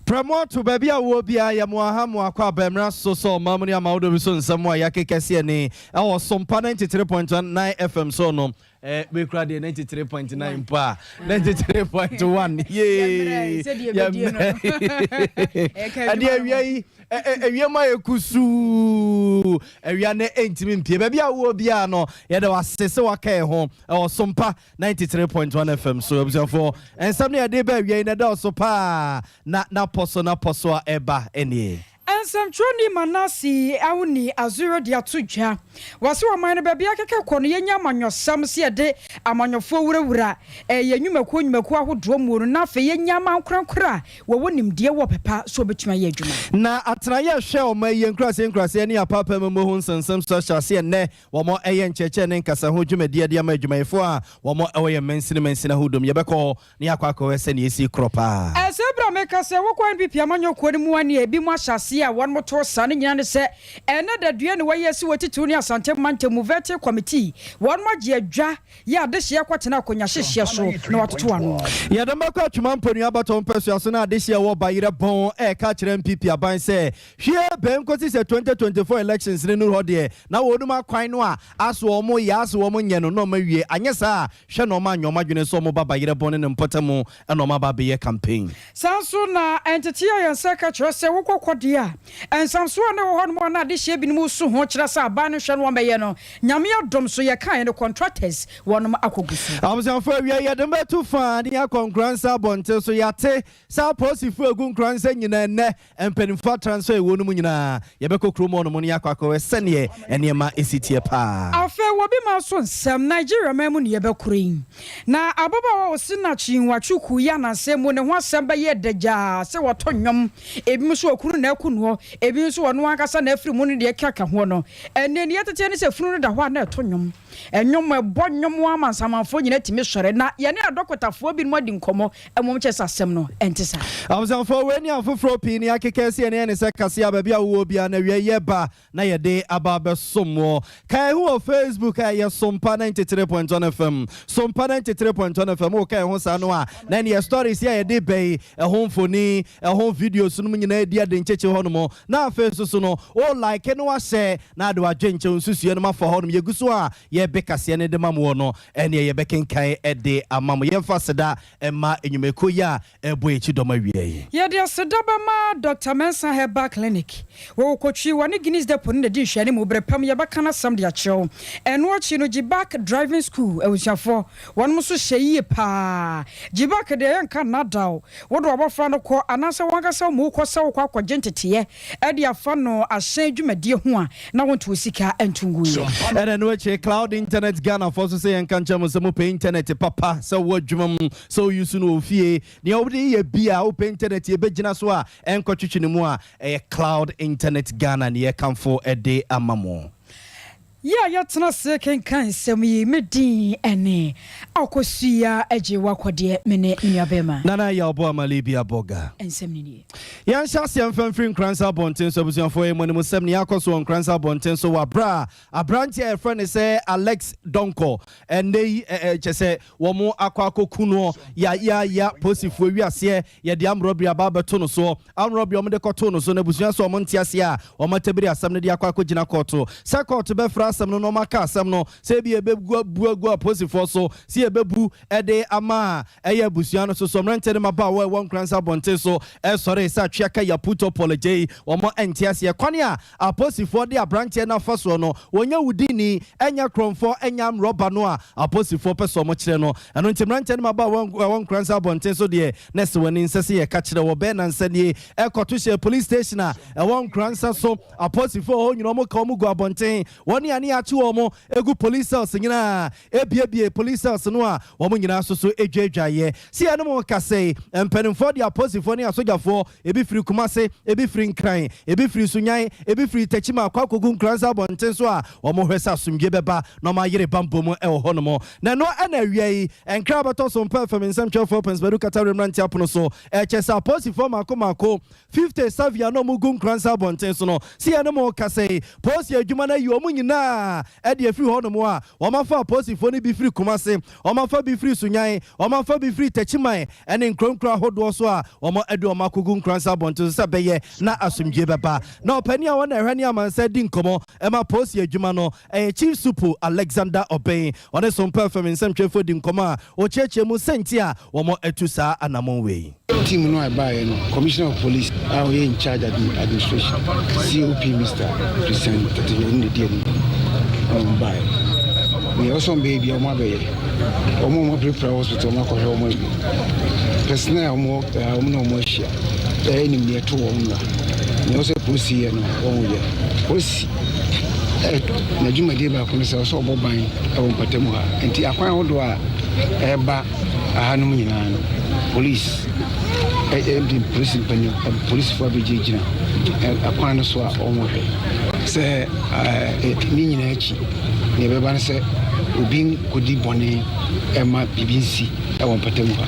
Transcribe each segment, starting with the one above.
Prɛmo baabi a wɔ biara, yɛ mo aha mo akɔ abɛmmerɛ so sɛ ɔma mu ne ama wodɔ bi so nsɛm a yɛakeka si ani ɛwɔ Sompa 93.9 FM so no. Wekura deɛ 93.9 mpo a, 93.1 yee. Ɛdeɛ awia yi, awia mu ayɛ kusuu, awia ne ɛntumi mpie. Baabi a wowɔ biara no, yɛde wase sɛ waka ɛ ho ɛwɔ Sompa 93.1 FM so. Abusuafoɔ, ɛnsɛm no yɛde ba awia yi na ɛdɔɔso paa na napɔ so napɔ so a ɛba ɛnie. Nsɛmtwerɛni Manasseh Awuni Azure de ato dwa wɔse ɔman no baabi akeka kɔ no, yɛnya amanyɔsɛm sɛ yɛde amanyɔfoɔ wurawura ɛyɛ nnwumakuo nnwumakuo ahodoɔ mu no, na afei yɛnya ama nkorankora a wɔwɔ nimdeɛ wɔ pɛpa so wɔbɛtumi ayɛ adwuma. Na atenaeɛ hwɛ ɔma yi nkuraseɛ nkuraseɛ ne apaapa mu ho nsɛnsɛm so ahyɛ aseɛ nnɛ. Wɔn ɛyɛ nkyerɛkyerɛ ne nkasa ho dwumadie de ama adwumayɛfoɔ a wɔn ɛwɔ yɛ mansini mansini ahodoɔ mu. Yɛbɛkɔ hɔ ne yɛakɔ akɔhwɛ sɛnea ɛsi korɔ paa. Ɛsɛ berɛ a meka sɛ wokɔ NPP amanyɔkuo no mu a, ne ebi mu ahyɛ aseɛ a wɔn to sa no nyinaa ne sɛ ɛnɛ dadua ne wɔyɛ si wɔ titiriw ne Asante mantam mu vetting committee, wɔn agye adwa yɛ adehyeɛ kɔtena akonnwa hyehyeɛ so na wɔatoto ano. Yɛde mbɛkɔ Atwima Mponua abatɔ mpɛsua so na adehyeɛ wɔ Bayerɛ Bɔn ɛɛka kyerɛ NPP aban sɛ hwie bɛn kɔsi sɛ 2024 elections no nuru hɔ deɛ, na wɔnum akwan no a aso wɔn yɛ aso wɔn nyɛ no na wɔn awie. Anyɛ saa, hwɛ na wɔn anyɛ wɔn adwene sɛ wɔn ba Bayerɛ Bɔn ne ne mpɔtam ɛna wɔn aba abɛyɛ campaign. Saa nso na ɛntete a yɛn nsa ka kyerɛ sɛ wokɔkɔ deɛ a, nsamsoɔ a ne wɔ hɔ nom a na adehyeɛ binom so ho kyerɛ sɛ aban no hwɛ no wɔmbɛyɛ no, Nyame adom so yɛkaeɛ no, contractors wɔnom akɔgu so. Abusuafo, awia yɛde mbɛto faa ne akɔ Nkoransa abɔnten so. Yɛate sɛ apolisifoɔ egu Nkoransa nyinaa nnɛ, mpanimfoɔ atransfer ɛwɔ no mu nyinaa. Yɛbɛkɔ kurom hɔ nom ne yɛakɔ akɔhwɛ sɛneɛ nneɛma esi teɛ paa. Afei wɔbi ma so nsɛm, Nigeria man mu ne yɛbɛkoro yi na ababaawa a ɔsi Nakyi Nwachukwu yi anansɛm mu ne ho asɛm bɛyɛ dagyaa sɛ wɔtɔ nnwom, ebi nso okunu na ɛku noɔ, ebi nso ɔno ankasa na afiri mu no deɛ ɛkeka ho no. Ɛnɛ ne yɛtete ne sɛ funu no da hɔ a na ɛto nnwom, ɛnwom ɛbɔ nnwom ama nsamanfoɔ nyinaa tumi sɔre, na yɛne adɔkotafoɔ binom adi nkɔmmɔ ɛmom kyɛ sɛ asɛm no ɛnte saa. Abusuafoɔ, wei ne afoforɔ pii ne akeka si ɛne ɛne sɛ kaseɛ a baabi a wowɔ biara na awia yɛ ba na yɛde aba abɛsom wɔ ka ɛho wɔ Facebook a ɛyɛ Sompa 93.1 FM, Sompa 93.1 FM. Woka ɛho saa no a, na ɛneɛ stories a yɛde bɛyi ɛho mfoni, ɛho videos no mu nyinaa di ade nkyekye hɔ nom. Na afei nso so no, wo like no, wahyɛ na ade wadwe nkyɛw nsusua no mafa hɔ nom. Yɛgu so a yɛbɛ kaseɛ no de ma mo wɔ no, ɛneɛ yɛbɛkenkan ɛde ama mo. Yɛmfa seda ɛma nnwumakuo yi a ɛbɔ akyi dɔm awie yi. Yɛde aseda bɛma Dr Mensa Herbal Clinic wɔwɔ Kotwi, wɔne Guinness Depot no na di nhwɛne mu. Berɛ pam yɛbɛka no asɛm de akyerɛw. Ɛno akyi no, Gbak Driving School abusuafoɔ, wɔnom nso hyɛ yie paa. Gbak deɛ, yɛnka nnadaw, wode wabɔfra no kɔ anaasɛ wankasa mu wokɔ sɛ wokɔ akɔgye nteteeɛ ɛde afa no ahyɛn dwumadie ho a, na wonto wo sika nto ngu yɛ. Ɛna no akyi, Cloud Internet Ghana fo so sɛ yɛnka nkyɛn mu sɛ mopɛ internet papa sɛ wowɔ adwuma mu, sɛ woyi so no wɔ fie, nea wode yɛ bi a wopɛ internet yɛbɛgyina so a ɛnkɔtwetwe ne mu a, ɛyɛ Cloud Internet Ghana ne yɛkamfo ɛde ama mo. Yɛ a yɛtena se kenkan nsɛm yi, me din ɛne Akɔsua Agye Wakɔdeɛ, me ne me nuabɛrima. Nana yɛ ɔbɔ amale bi abɔga. Nsɛm no nie. Yɛnhyɛ aseɛ mfa mfiri Nkoransa abɔnten so. Abusuafoɔ, yɛ mmɔne mu sɛm ne yɛakɔ so wɔ Nkoransa abɔnten so wɔ aberɛ a aberanteɛ a yɛfrɛ ne sɛ Alex Donkɔ ɛnnɛ yi kyɛ sɛ wɔn akɔ akɔku noɔ yayaya. Polisifoɔ wiaseɛ yɛde armed robbery aba abɛto no soɔ. Armed robbery wɔn de kɔto no so na abusua sɛ wɔn nte aseɛ a, wɔn atabiri asɛm no de akɔ akɔgyina kɔɔto sɛ kɔɔto bɛfrɛ asɛm no na wɔn aka asɛm no sɛ ebi yɛbɛgu bu agu apolisifoɔ so, sɛ yɛbɛbu ɛde ama a ɛyɛ abusua no so so. Mmeranteɛ no mmabaawa a ɛwɔ Nkoransa abɔnten so ɛsɔre sɛ atweaka Yaputo pɔlɔgye yi, wɔn nte aseɛ kwan a apolisifoɔ de aberanteɛ no afa soɔ no. Wɔnyɛ wudini, ɛnyɛ korɔmfoɔ, ɛnyɛ armed robber no a apolisifoɔ pɛ sɛ wɔn kyerɛ no. Ɛno nti mmeranteɛ no mmabaawa a ɛwɔ Nkoransa abɔnten so deɛ, na ɛsɛ wɔn ani nsɛ sɛ yɛka kyerɛ wɔ bɛɛ nansa nie ɛkɔto hyɛ police station a ɛwɔ Nkoransa so. Apolisifoɔ hɔ nyinaa, wɔn ka wɔn gu abɔnten, wɔn ne akye wɔn egu police cells nyinaa, ebiebie police cells no a wɔn nyinaa nso so edwaedwaeɛ. Si ɛno mo kasa yi, mpanimfoɔ de apolisifoɔ ne asogyafoɔ ebi firi Kumase, ebi firi Nkran, ebi firi Sunyan, ebi firi Tɛkyima akɔ akɔgu Nkoransa abɔnten so a wɔn hwɛ sɛ asomdwe bɛba na wɔn ayere bambɔ mu ɛwɔ hɔnom. Na ɛno ɛna awia yi nkra bɛtɔ so mpɛ fam nsɛmtwerɛfoɔ Pɛnsbadu Katawere mmerante apono so ɛkyɛ sɛ apolisifoɔ mako mako 50 savia na ɔmo gu Nkoransa abɔnten so no, si ɛno mo kasa yi, polisi adwuma no ayi wɔn nyinaa. nyinaa de afiri hɔnom a wɔafa apolisifoɔ no bi firi Kumase, wɔafa bi firi Sunyani, wɔafa bi firi Techiman ne nkuro nkuro ahodoɔ so a wɔde wɔn akɔgu Nkoransa abɔnten so sɛ ɛbɛyɛ na asomdwoeɛ bɛba. Na ɔpanin a ɔne ɛhwɛ ne amansan di nkɔmmɔ ma polisi adwuma no yɛ Chief Supo Alexander Obeng. Ɔne Sompa FM nsɛmtwerɛfoɔ di nkɔmmɔ a ɔkyerɛkyerɛ mu sɛnti a wɔatu saa anammɔn wei. Team no a ɛbaeɛ no, Commissioner of Police a ɔyɛ in charge administration, COP Mister Christian Tetteh ɔno na ɛdi anim na wɔn baeɛ. Nea ɛwɔ sɛ wɔn bɛyɛ biara wɔn abɛyɛ. Wɔn a wɔn apirapira wɔ hospital wɔn akɔhwɛ wɔn awie. Personnel a wɔn wɔ wɔn ne wɔn ahyia ɛnim nea ɛto wɔn no. Nea ɛwɔ sɛ polisi yɛ no wɔn yɛ. Polisi n'adwumadie baako no sɛ ɔsɛ ɔbɔ ban wɔ mpɔtam ha. Nti akwan ahodoɔ a ɛreba ahanom nyinaa no, polisi de polisi mpanyin polisifoɔ abɛgyinagyina akwan no so a wɔhwɛ sɛ ne nyinaa akyi nea ɛbɛba no sɛ obi nkɔdi bɔne ɛma biribi nsi wɔ mpɔtam ha.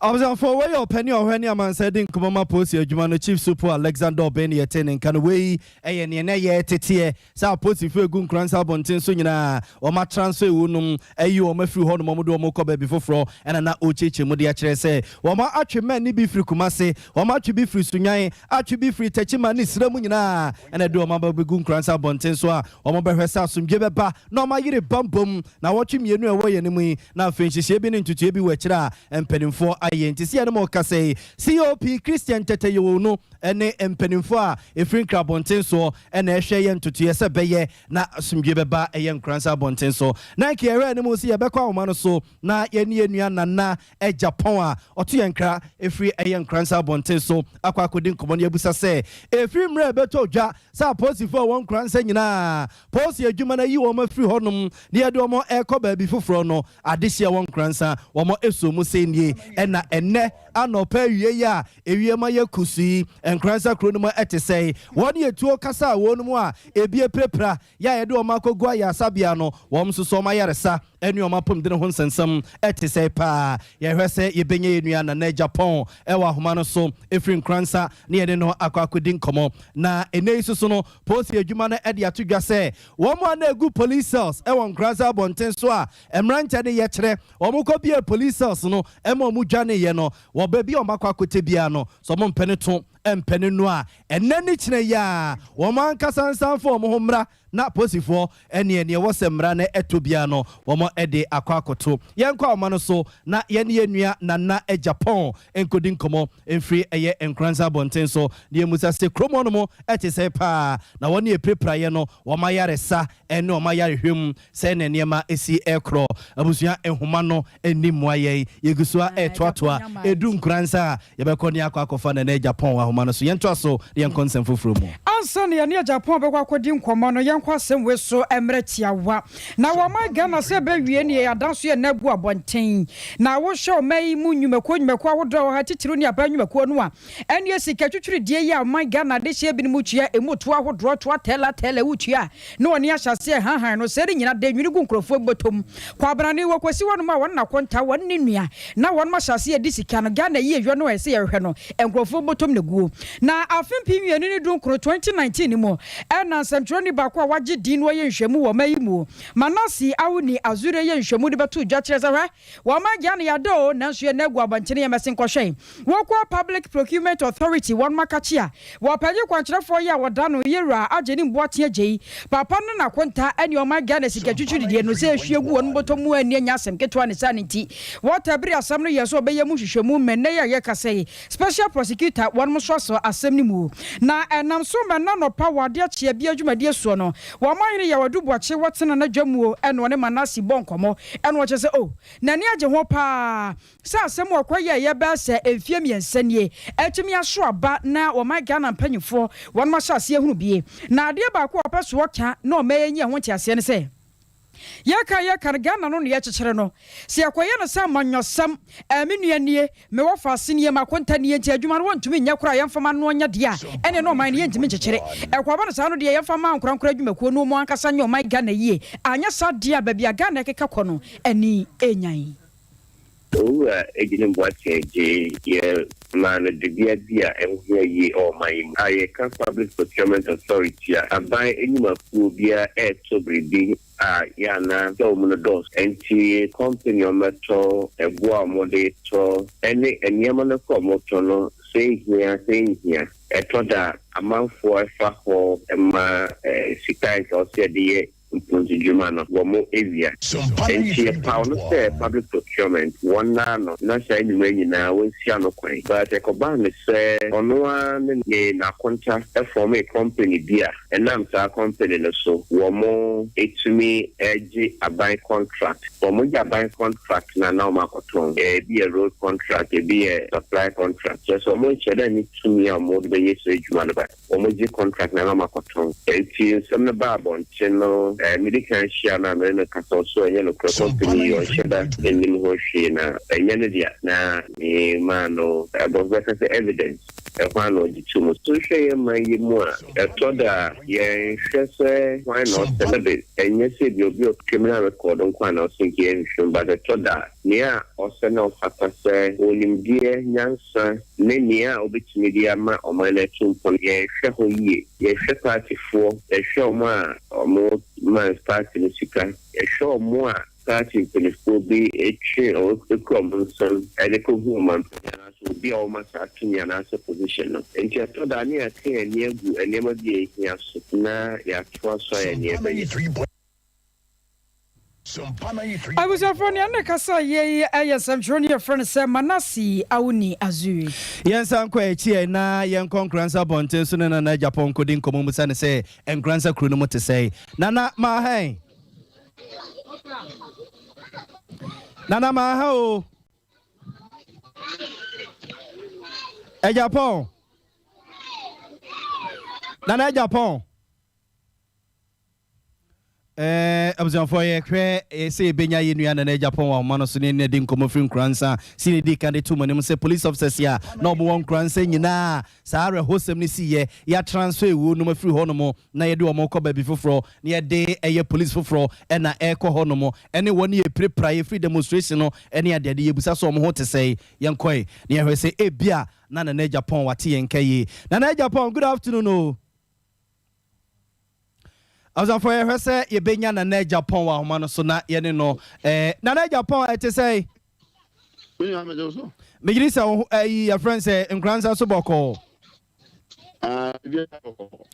Abusuafoɔ, wei yɛ ɔpanin a ɔhwɛ ne amansan di nkɔmmɔ ma polisi adwuma no, Chief Supo Alexander Obeng ne yɛte ne nka no. Wei yɛ neɛ na ɛyɛ teteɛ sɛ apolisifoɔ egu Nkoransa abɔnten so nyinaa wɔn atransfer ewu nom ayi wɔn afiri hɔ nom, wɔn de wɔn kɔ baabi foforɔ. Ɛna na ɔrekyerɛkyerɛ mu de akyerɛ sɛ wɔn atwe mɛn ne bi firi Kumase, wɔn atwe bi firi Sunyani, atwe bi firi Techiman ne Sira mu nyinaa, ɛna de wɔn aba bɛgu Nkoransa abɔnten so a wɔn bɛhwɛ sɛ asomdwe bɛba na wɔn ayere bambom na wɔtwe mmienu a ɛwɔ yɛn mu yi. Na afei nhyehyɛe bi ne ntotoeɛ bi wɔ akyire a mpanimfoɔ ayɛ. Nti sɛ yɛne mo rekasa yi, COP Christian Tetteh Yohuno ne mpanimfoɔ a ɛfiri Nkran abɔnten soɔ na ɛhwɛ yɛ ntotoeɛ sɛ ɛbɛyɛ na asomdwoeɛ bɛba ɛyɛ Nkoransa abɔnten so. Na nka yɛhwɛ anim sɛ yɛbɛkɔ ahoma no so na yɛne yɛn nua Nana Agyapong a ɔto yɛn nkra ɛfiri ɛyɛ Nkoransa abɔnten so akɔ akɔdi nkɔmmɔ na yɛabisa sɛ ɛfiri mmerɛ a ɛbɛtɔ dwa sɛ apolisifoɔ a wɔwɔ Nkoransa nyinaa polisi adwuma no ayi wɔn afiri hɔnom na yɛde wɔn rekɔ baabi foforɔ no, adehyeɛ wɔ Nkoransa wɔn asuo mu sɛn nie. Ɛna ɛnnɛ anɔpa awie yi a ewiem ayɛ kusuu yi, Nkoransa kuro no mu ɛte sɛn? Wɔn yɛ tuo kasa a wɔn mu a ebi apirapira yɛ a yɛde wɔn akɔgu ayaresabea no, wɔn nso so wɔn ayaresa ne wɔn apɔmuden ho nsɛnsɛm te sɛn paa? Yɛhwɛ sɛ yɛbɛnya yɛn nua Nana Agyapong wɔ ahoma no so ɛfiri Nkoransa na yɛne no akɔ akɔdi nkɔmmɔ. Na ɛnnɛ yi nso so no, Polisi adwuma no de ato dwa sɛ wɔn a na ɛgu police cells wɔ Nkoranza abɔnten so a mmeranteɛ no yɛkyerɛ wɔn kɔbiee police cells no ma wɔn dwaneeɛ no, wɔ baabi a wɔakɔ akɔtɛ biara no, sɛ wɔmpɛ no to mpɛ no no a, ɛnnɛ ne kyena yi ara wɔn ankasa nsan mfa wɔn ho mmra na apolisifoɔ neɛ neɛ ɛwɔ sɛ mmara no ɛtɔ biara no wɔn de akɔ akɔto. Yɛnkɔ ahoma no so na yɛne yɛn nua Nana Agyapong nkɔdi nkɔmmɔ mfiri ɛyɛ Nkoranza abɔnten so na yɛmmisa sɛ kurom hɔnom te sɛn paa na wɔn apirapiraeɛ no wɔn ayaresa ne wɔn ayarehwɛ mu sɛn na nneɛma si rekorɔ. Abusua nhoma no nni mmoa yɛn, yɛgu so ara retoatoa. Ɛdu Nkoranza a, yɛbɛkɔ ne akɔ akɔfa Nana Agyapong wɔ ahoma no so. Yɛntoa so na yɛnkɔ nsɛm foforɔ mu. Ansa na yɛne Agyapong bɛkɔ akɔdi nkɔmmɔ no, yɛnkɔ asɛm wei so mmerɛ tiawa. Na wɔma Ghana sɛ ɛbɛwie ne yɛn adanso yɛn nan agu abɔnten. Na wohwɛ ɔman yi mu nnwumakuo nnwumakuo ahodoɔ a ɛwɔ ha titiriw ne aban nnwumakuo no a, ɛneɛ sika twitwiridie yi a ɔman Ghana adehyeɛ binom tua, ɛmu toɔ ahodoɔ, toa tɛɛla tɛɛla wotua a, na wɔn ani ahyɛ aseɛ rehanhan no, sɛɛ ne nyina da nwini gu nkurɔfoɔ bɔtɔ mu. Kwabrane, wɔkɔsi hɔnom a wɔn na konta, wɔn ne nua, na wɔnom ahyɛ aseɛ redi sika no, Ghana yieyɔ no a ɛsɛ yɛhwehwɛ no, nkurɔfoɔ bɔtɔ mu na ɛguo. Na afe 2019, 2019 mu, ɛna nsɛmtwerɛni baako a wagye din na ɔyɛ nhwɛmu wɔ ɔman yi mu, Manasseh Awuni Azure yɛ nhwɛmu de bɛtoo dwa kyerɛ sɛ hwɛ, wɔn agya no yɛada o, nanso yɛn nan agu abɔntene yɛmmɛsen nkɔhwɛ. Wɔkɔ Public Procurement Authority wɔn makakye a, wɔpɛgye kwankyerɛfoɔ yi a wɔda no Yewura Agyenim Boateng Agyei, papa no n'akonta ne ɔman Ghana sika twitwiridie no sɛ ɛhwie gu wɔn bɔtɔ mu anni anya asɛm ketewa ne saa no nti wɔtabiri asɛm no yɛɛ sɛ wɔbɛyɛ mu nhwehwɛmu ma nnɛ yi a yɛrekasa yi Special Prosecutor wɔnom nso asɔ asɛm no mu na ɛnam so ma ɛnnɛ anɔpa wɔ adeɛ kyeɛ bia dwumadie soɔ no wɔn ahene Yaw Adu Boakye wɔtena n'adwa muo ɛna ɔne Manase bɔ nkɔmmɔ ɛna ɔkyerɛ sɛ oh n'ani agye ho paa sɛ asɛm a ɔkɔ yɛɛyɛ bɛyɛ sɛ mfie mmiɛnsa nie atumi aso aba na wɔman Ghana mpanyinfoɔ wɔnom ahyɛ aseɛ hunu bie na adeɛ baako a ɔpɛ so ɔka na ɔma yɛnyi ɛho nteaseɛ ne sɛ Yɛka yɛka no Ghana no na yɛkyekyere no. Sɛ yɛkɔyɛ no sɛ amanyɔsɛm, ɛɛ me nua nie, me wɔfaase nie, m'akonta nie nti adwuma no wɔntumi nyɛ koraa yɛmfa ma noɔ nyɛ deɛ a, ɛneɛ na ɔman no yɛntumi nkyekyere. Ɛkɔba no saa no deɛ yɛmfa mma ankorankoro adwumakuo no wɔn ankasa nyɛ ɔman Ghana yie. Anyɛ saa deɛ a baabi a Ghana ɛkeka kɔ no ani ɛnyan. Owura Agyenim Boateng gyee yɛn maa no dibea bi a ɛho hia yie wɔ ɔman yi mu. A yɛka Public Procurement Authority a, aban nnwumakuo biara ɛretɔ biribi a yɛ anaa sɛ wɔn no dɔɔso. Ɛnti company a wɔbɛtɔ, ɛboɔ a wɔde tɔ ɛne nneɛma no kɔ a wɔtɔ no sɛ ɛhia sɛ ɛnhia. Ɛtɔ da a amanfoɔ ɛfa hɔ ma sika a nka wɔsɛ yɛde yɛ mpontudwuma no, wɔawia. Enti yɛpaw no sɛ public procurement, wɔn ara no, na saa nnwuma yi nyinaa wɔnsi ano kwan. But ɛkɔbaa no sɛ ɔno ara ne ne n'akonta fɔɔmee company bi a ɛnam saa company no so wɔtumi gye aban contract. Wɔgye aban contract no a na wɔakɔtɔn. Ebi yɛ road contract, ebi yɛ supply contract. Kyerɛ sɛ wɔnhyɛ da nni tumi a wɔde bɛyɛ saa adwuma no but. Wɔgye contract na na wɔakɔtɔn. Enti nsɛm no baa abɔnten no, medi kan hyia no a me ne no kasa, ɔse ɔnyɛ nokorɛ, company yi ɔnhyɛ da nnim ho hwee na ɛnyɛ ne dea. Na me maa no aborɔfo bɛka sɛ evidence, ɛhɔ ara na ɔgye too mu. So wohwɛ yɛn man yi mu a, ɛtɔ da a yɛnhwɛ sɛ hwan na ɔsɛ na be, ɛnyɛ sɛ ebia obi a ɔwɔ criminal record nko ara na ɔsɛ nka yɛnhwehwɛ mu but ɛtɔ da a nea ɔsɛ na ɔfata sɛ ɔwɔ nimdeɛ, nyansa, sa ne nea obetumi de ama ɔman no atu mpɔn. Yɛhwɛ hɔ yie. Yɛhwɛ paatifoɔ, yɛhwɛ wɔn a wɔma paati no sika, yɛhwɛ wɔn a paati mpanimfoɔ bi twe wɔn kura wɔn nsam de kɔhu ɔmanpanin anaasɛ obi a wɔma saa tumi anaasɛ position no. Enti ɛtɔ da a na yɛaka yɛn ani agu nneɛma bi a ɛhia so na yɛatoa so ayɛ nea ɛbɛyɛ. Abusuafoɔ, nea ne kasa yɛ yi yɛ nsɛmtwerɛni a yɛfrɛ no sɛ Manasseh Awuni Azuri. Yɛnsan nkɔ akyi ɛ na yɛnkɔ Nkoransa abɔnten so ne Nana Agyapong nkɔdi nkɔmmɔ mmisa no sɛ Nkoransa kuro no mu te sɛn. Nana, maaha ɛ? Nana, maaha o. Agyapong. Nana Agyapong. Ɛɛ abusuafoɔ yɛhwɛ sɛ yɛbɛnya yɛn nua Nana Agyapong wɔ ahoma no so ne yɛne adi nkɔmmɔ firi Nkoransa. Si ne dii kan de too mo anim sɛ police officers a na wɔn wɔ Nkoransa nyinaa saa awerɛhosɛm no siiɛ, yɛatransfer wuo nom afiri hɔ nom na yɛde wɔn rekɔ baabi foforɔ na yɛde ɛyɛ police foforɔ na ɛrekɔ hɔ nom ɛne wɔn yɛpirapira yɛfiri demonstration no ne adeade yɛbusa sɛ wɔn ho te sɛn. Yɛnkɔe na yɛhwɛ sɛ ebia na Nana Agyapong wate yɛn nka yie. Nana Agyapong, good afternoon o. Abusuafo yɛhwɛ sɛ yɛbɛnya Nana Agyapong wɔ ahoma no so na yɛne no eh, Nana Agyapong ɛte sɛn? Me nua megye wo so. Megye di sɛ wo ɛyi yɛfrɛ no sɛ Nkoransa so bɔkɔɔ. Ah, biribiara bɔkɔɔ.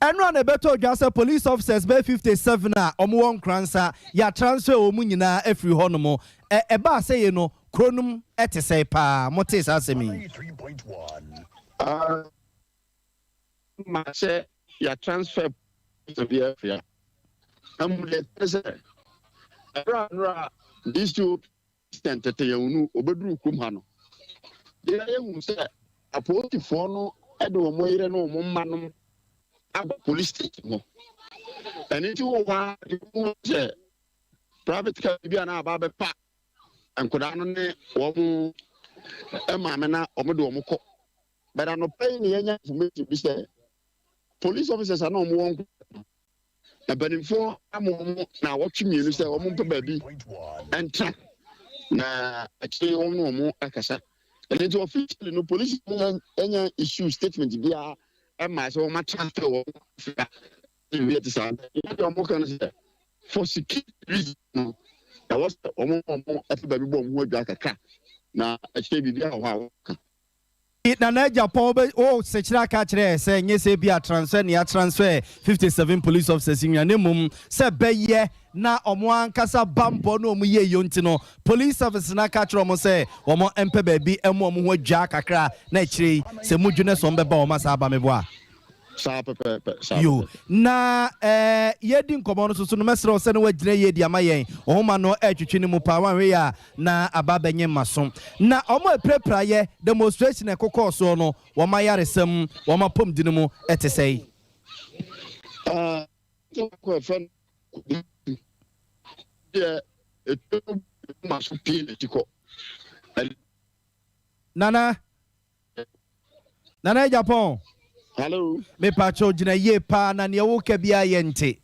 Ɛno a na ɛbɛtɔ dwa sɛ police officers bɛyɛ 57 a wɔwɔ Nkoransa yɛatransfer wɔn nyinaa afiri hɔnom. Ɛ ɛbaa sɛ yei no kuro no mu ɛte sɛn paa? Motee saa asɛm yi? Ah, ma sɛ yɛ transfer person bi afiri a na mu deɛ ɛte sɛ ɛberɛ a nnora DCO Christian tete yɛn nu obɛduru kurom ha no deɛ yɛhu sɛ apolisifoɔ no de wɔn yere ne wɔn mma nom aba police station hɔ. Ɛno nti wɔ hɔ a de wɔn sɛ private car bi a na aba abɛpa nkwadaa no ne wɔn maame na wɔn de wɔn kɔ. But anɔpa yi na yɛanya information bi sɛ police officers a na wɔn wɔ nkwa no, mpanimfoɔ ama wɔn na wɔtwe mmienu sɛ wɔn mpɛ baabi ntra na akyire wɔn ne wɔn akasa. Ɛno nti officially no police anya issue statement biara ɛma sɛ wɔn atransfer wɔn afiri biribi ɛte saa. Deɛ wɔn ka no sɛ for security reason no ɛwɔ sɛ wɔn wɔn ɛpɛ baabi bɔ wɔn ho adwa kakra na akyire biribi a wɔ hɔ a wɔka. Nana Agyapong bɛ wo sekyerɛ aka akyerɛ yɛ sɛ nyɛ sɛ ebia transfer na yɛatransfer 57 police officers nyinaa na mmom sɛ ɛbɛyɛ na wɔn ankasa bammɔ ne wɔn yieyɔ nti no police service no aka akyerɛ wɔn sɛ wɔn mpɛ baabi mmo wɔn ho adwaa kakra na akyire yi sɛ modwo no sɛ wɔn bɛba wɔn asan aba meboa. Saa pɛpɛɛpɛ, saa Yo, pɛpɛɛpɛ. na eh, yɛredi nkɔmmɔ no so so no, mɛsrɛ wo sɛ na woagyina yie de ama yɛn. Wo nhoma no retwetwe ne mu paa, woanhwɛ yie a na aba abɛnye mmaso. Na wɔn a ɛpirapiraeɛ, demonstration a ɛkokɔɔ soɔ no, wɔn ayaresa mu, wɔn apɔmuden mu te sɛn? Ah, sɛ wakɔ ɛfɛ no kɔdi deɛ ɛtuo ma so pii na ti kɔ. Nana. Nana Agyapong. Hello. Mepakyɛw gyina yie paa na neɛ woka biara yɛ nte.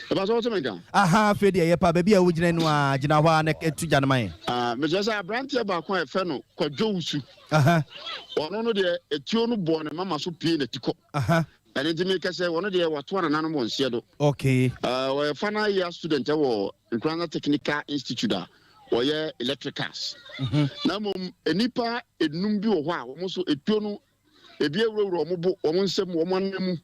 Ɛba sɛ wɔte me nka? Aha, afei deɛ ɛyɛ paa. Baabi a wogyina no a, gyina hɔ a na ɛtu gya no ma yɛn. Ah, mekyerɛ sɛ aberanteɛ baako a yɛfrɛ no Kwadwo Wusu. Aha. Ɔno no deɛ, etuo no bɔɔ ne mama so pue n'atikɔ. Aha. Ɛno nti meka sɛ ɔno deɛ watoa nananom wɔ nseɛ do. Okay. Uh, ɔyɛ final year student wɔ Nkoranza Technical Institute a wɔyɛ electricals. Mm -hmm. Na mmom nnipa enum bi wɔ hɔ a wɔn nso etuo no ebi awurawura wɔn bo, wɔn nsam, wɔn anan mu.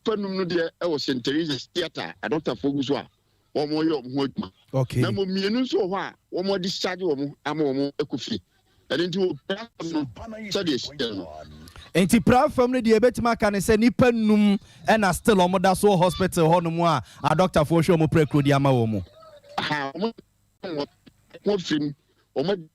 Nnipa num no deɛ wɔ St. Teresa's Theatre a adɔktafoɔ gu so a wɔreyɛ wɔn ho adwuma. Okay. Na mmom mmienu nso wɔ hɔ a wɔn adischarge wɔn ama wɔn akɔ fie. Ɛno nti wɔpira fam no sɛdeɛ ɛsi teɛ no. Nti pra fam no deɛ yɛbɛtumi aka ne sɛ nnipa num ɛna still wɔn da so wɔ hospital hɔ nom a adɔktafoɔ hwɛ wɔn prɛkuro de ama wɔn. Aha, wɔn wɔn afiri mu, wɔn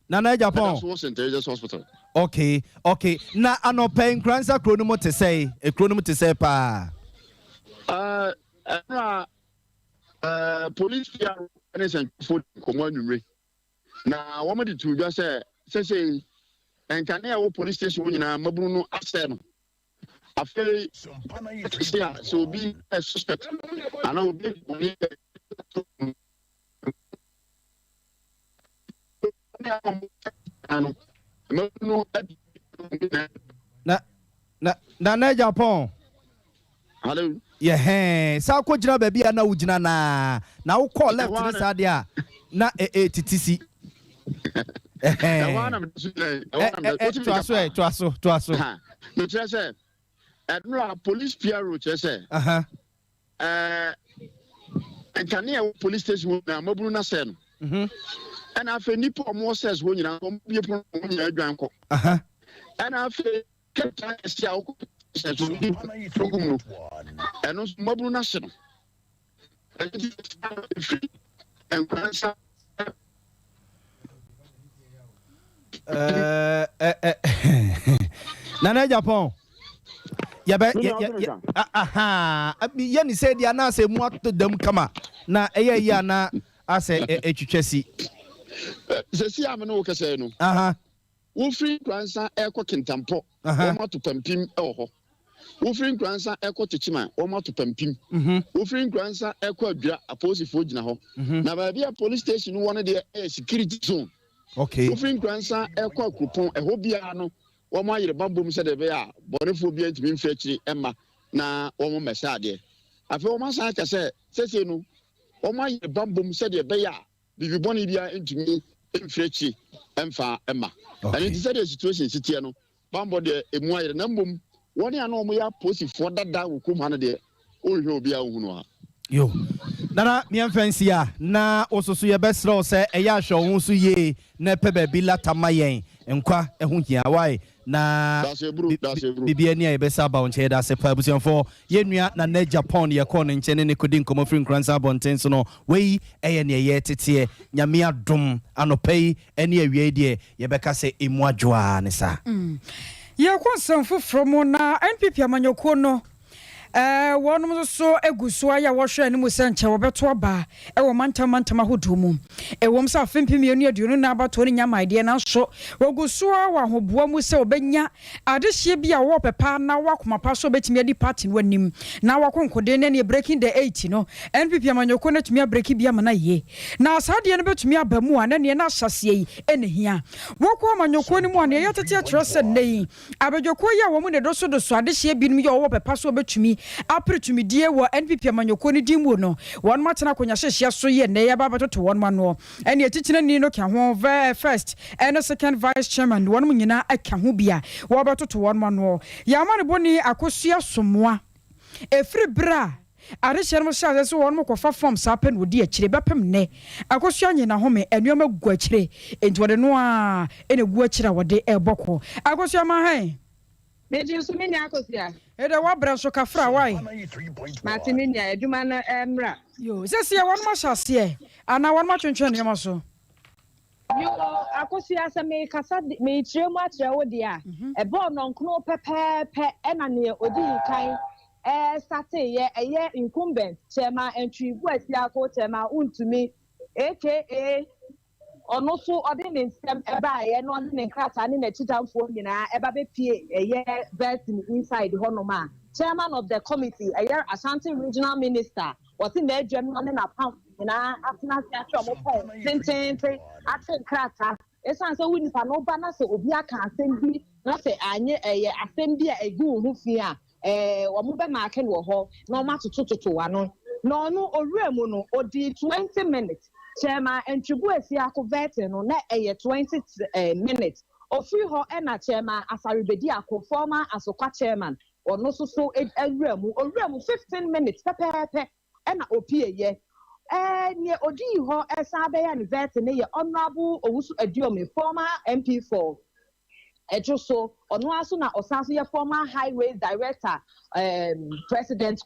Nana Agyapong. Ɛda so wɔ St. Teresa's Hospital. Okay, okay. Na anɔpa yi Nkoransa kuro no mu te sɛe? Ekuro no mu te sɛe paa? Ɛno a police PR ne nsɛntwerɛfoɔ di nkɔmmɔ anwummere na wɔn de too dwa sɛ sɛsɛi nkanea ɛwɔ police station hɔ nyinaa mmabunu no asɛe no. Afei ɛte a sɛ obi yɛ suspect anaa obi bɔne Na na na na Japan. Hello. Yɛ hɛn saa kɔ gyina baabi a na wogyina naa na wokɔ left ne saa deɛ a na ɛtiti si. Ɛhɔ na meda so gyina yi. Ɛhɔ na meda. Wotumi Toa so ɛ toa so toa so. Mekyerɛ sɛ ɛnora police PRO kyerɛ sɛ. Ɛɛ, nkanea ɛwɔ police station hɔ nyinaa mmabunu no asɛe no. Mhm. Ɛna afei nnipa a wɔwɔ cells hɔ nyinaa wɔn bie pono wɔn nyinaa adwan kɔ. Ɛna afei kɛntɛn akɛse a wɔkɔ station so de pono gu mu no, ɛno nso mmabunu no ahye no. Ɛno nti efiri Nkoransa. Eh, eh, eh. Nana Japan. Yɛbɛ yɛ yɛ aha yɛ ne sɛ deɛ anaasɛ mu atɔ dam kama na ɛyɛ yi ana asɛ ɛtwitwa si. Sɛsi a me ne wo kɛsɛ no. Aha. Wofiri Nkoransa rekɔ Kintampo, wɔato pampim wɔ hɔ. Wofiri Nkoransa rekɔ Techiman, wɔato pampim. Wofiri Nkoransa rekɔ Adwira, apolisifoɔ gyina hɔ. Na baabi a police station no wɔ no deɛ ɛyɛ security zone. Okay. Wofiri Nkoransa rekɔ Akuropɔn, ɛhɔ biara no, wɔayere bammɔ mu sɛdeɛ ɛbɛyɛ a bɔnefoɔ biara ntumi mfiri akyiri mma na wɔmmɛsɛe adeɛ. Afei wɔasan aka sɛ seesei no, wɔayere bammɔ mu sɛdeɛ ɛbɛyɛ a Biribi bɔne biara ntumi mfiri akyiri mfa mma. Ɛno nti sɛdeɛ situation si teɛ no, bammɔ deɛ ɛmu ayere na mmom wɔn a na wɔyɛ apolisifoɔ dada wɔ kurom ha no deɛ, wonhwɛ obiara nhu no ha. Yo. Nana meɛmfa nsi a, na wo nso so yɛbɛsrɛ wo sɛ ɛyɛ a hwɛ wo ho so yie na pɛ baabi lata ma yɛn. Nkwa ho hia. Wai? Na biribiara ni a yɛbɛsa aba wo nkyɛn. Yɛda ase paa abusuafoɔ. Yɛn nua Nana Agyapong yɛkɔɔ ne nkyɛn ne no kɔdi nkɔmmɔ firi Nkoranza abɔnten so no, wei yɛ neɛ yɛreteteɛ. Nyame adom, anɔpa yi ne awia yi deɛ yɛbɛka sɛ ɛmu adwo ara ne saa. Yɛkɔ nsɛm foforɔ mu na NPP amanyɔkuo no Wɔnom nso so gu so ara a wɔhwɛ anim sɛ nkyɛ wɔbɛto aba wɔ mantam mantam ahodoɔ mu. Ɛwom sɛ afe 2024 abatoɔ no nnya mmae deɛ, nanso wɔgu so ara wɔ ahoboa mu sɛ wɔbɛnya adehyeɛ bi a wɔwɔ ɔpɛ pa na wɔwɔ akoma pa sɛ wɔbɛtumi adi party no anim na wɔako nkoden na ɛneɛ breaking the eight no NPP amanyɔkuo no atumi abreki bi ama no ayie. Na saa adeɛ no bɛtumi aba mu a na neɛ na ahyɛaseɛ yi na ɛhia. Wɔkɔ amanyɔkuo no mu a neɛ yɛatete akyerɛ sɛ nnɛ yi Abadwakuo yi a wɔn na ɛdɔsodɔso adehyeɛ binom yɛ wɔwɔ pɛ pa sɛ wɔbɛtumi apere tumidie wɔ NPP amanyɔkuo no din mu no, wɔnom atena akonwa hyehyeɛ so yɛ nnɛ yi aba abɛtoto wɔnom anoɔ. Ɛne atitenani no ka ho, First ɛne Second Vice Chairman wɔnom nyinaa ka ho bi a wɔrebɛtoto wɔnom anoɔ. Yɛn amanebɔni Akosua Somoa, ɛfiri berɛ a. Adehyeɛ nom hyɛɛ aseɛ sɛ wɔnom kɔfa fam saa pɛ na wɔdi akyire bɛpem nnɛ. Akosua nye n'ahome, nnoɔma gu akyire enti wɔde no ara na ɛgu akyire a wɔde rebɔ kɔ. Akosua ma hɛn. Megye so me nua Akosua. Edɛ wabrɛ nso kafra wai. Mate me nua, adwuma no ɛmmra. Yoo, seseɛ wɔnom ahyɛ aseɛ anaa wɔnom atwentwɛn nnoɔma so? Yoo, Akosua, sɛ merekasa de, merekyerɛ mu akyerɛ wo deɛ a, ɛbɔɔ nnɔnkron pɛpɛɛpɛ ɛna neɛ ɔdii kan starteeɛ, ɛyɛ incumbent Chairman Antwi Boasiako, Chairman Wontumi, aka ɔno nso ɔde ne nsɛm baeɛ na ɔde ne nkrataa ne n'akyitamfoɔ nyinaa ɛba bɛpie ɛyɛ Vertin inside hɔnom a. Chairman of the committee, ɛyɛ Ashanti Regional Minister, wɔte n'adwam no ne n'apam nyinaa atena ase atwe wɔn pɛn tententen ate nkrataa. Esiane sɛ wo nipa no ba na sɛ obi aka asɛm bi na sɛ anyɛ ɛyɛ asɛm bi a egu wo ho fi a, wɔn bɛ mark no wɔ hɔ na wɔn atotototo ano. Na ɔno owura mu no, odi 20 minutes. Chairman Antwi Boasiako vetting no na ɛyɛ 20 minutes. Ofiri hɔ ɛna Chairman Asare Bediako, former Asokwa chairman, ɔno nso so awura mu. Owura mu 15 minutes pɛpɛɛpɛ ɛna opie yɛ. Nea odii hɔ ɛsan bɛyɛ ne vetting ne yɛ Honourable Owusu Aduomi, former MP for Ejisu. Ɔno aso na ɔsan so yɛ former Highways Director, president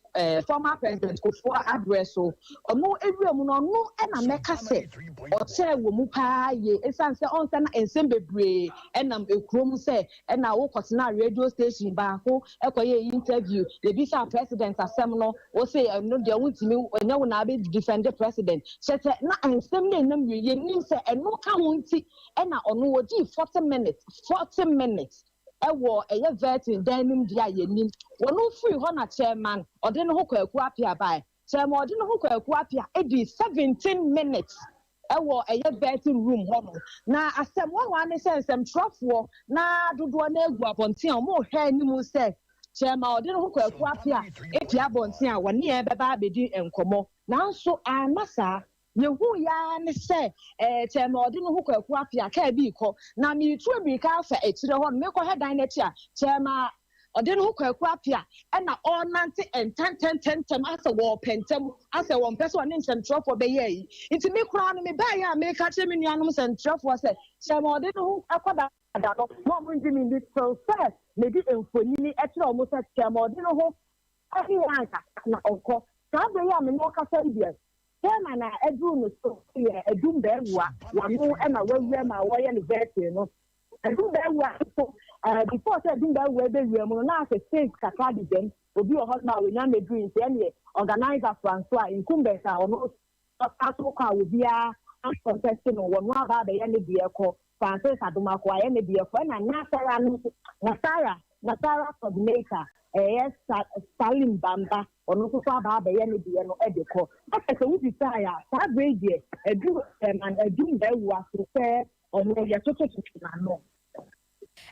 former President Kufuor abrɛ so. Ɔno ewura mu no, ɔno ɛna mɛka sɛ ɔkyɛɛ wɔ mu paa yie, esan sɛ ɔnsa na nsɛm bebree ɛnam ekurom sɛ ɛna wokɔtena radio station baako ɛkɔyɛ interview, ebisa president asɛm no, wose ɛno deɛ wontumi ɛnyɛ wo na abɛ defend president kyɛ sɛ na nsɛm no ɛnam wie. Yɛnim sɛ ɛno ka ho nti ɛna ɔno wɔdii 40 minutes, 40 minutes ɛwɔ ɛyɛ vetting dan no mu deɛ a yɛnim. Wɔn firi hɔ na Chairman ɔde ne ho Kwaku Apia bae. Chairman ɔde ne ho Kwaku Apia edi 17 minutes ɛwɔ ɛyɛ vetting room hɔ no. Na asɛm wɔn wɔn ani sɛ nsɛmtwerɛfoɔ na dodoɔ no egu abɔnten a wɔn rehwɛ anim sɛ Chairman ɔde ne ho Kwaku Apia epia abɔnten a wɔne yɛn bɛba abɛdi nkɔmɔ, nanso ama saa yehu ya ne sɛ chairman ɔde ne ho Kwaku Apia kaa bi kɔ na miitu emirika afa akyire hɔ no, mekɔhwɛ dan n'akyi a, chairman ɔde ne ho Kwaku Apia ɛna ɔrenante ntɛntɛntɛntɛm asɛ wɔɔpɛ ntɛm, asɛ wɔn pɛ sɛ ɔne nsɛmtwerɛfoɔ bɛyɛ yi. Nti me koraa no, mebaeɛ a meka kyerɛ me nuanom nsɛmtwerɛfoɔ sɛ chairman ɔde ne ho ɛkɔda da no na ɔmo ngye me ndi till sɛ mede mfonini ɛkyerɛ ɔmo sɛ chairman ɔde ne ho ɛne yɛn anka na ɔkɔ. Saa bere yi a me ne ɔkasa yi deɛ, chairman a ɛduru no so yɛ Adum Bɛɛwua. Wɔno ɛna wawura mu a wɔyɛ no vetting no. Adum Bɛɛwua nso, before sɛ Adum Bɛɛwua bɛwura mu no, na asɛ space kakra de dɛm obi wɔ hɔ nom a wɔnya mmɛduru, nti ɛneɛ organizer Francois, incumbent a ɔno ɔsa so kɔ a obiara contest no, wɔno aba abɛyɛ ne deɛ kɔ. Francis Adomako ayɛ ne deɛ kɔ, ɛna Nasara no nso, Nasara coordinator ɛyɛ Salim Bamba, ɔno nso so aba abɛyɛ ne deɛ no ɛde kɔ. Ɔsɛ sɛ wobisa a, saa bere deɛ adu ɛman Adum Bɛɛwua so sɛ ɔno yɛtotototo n'ano.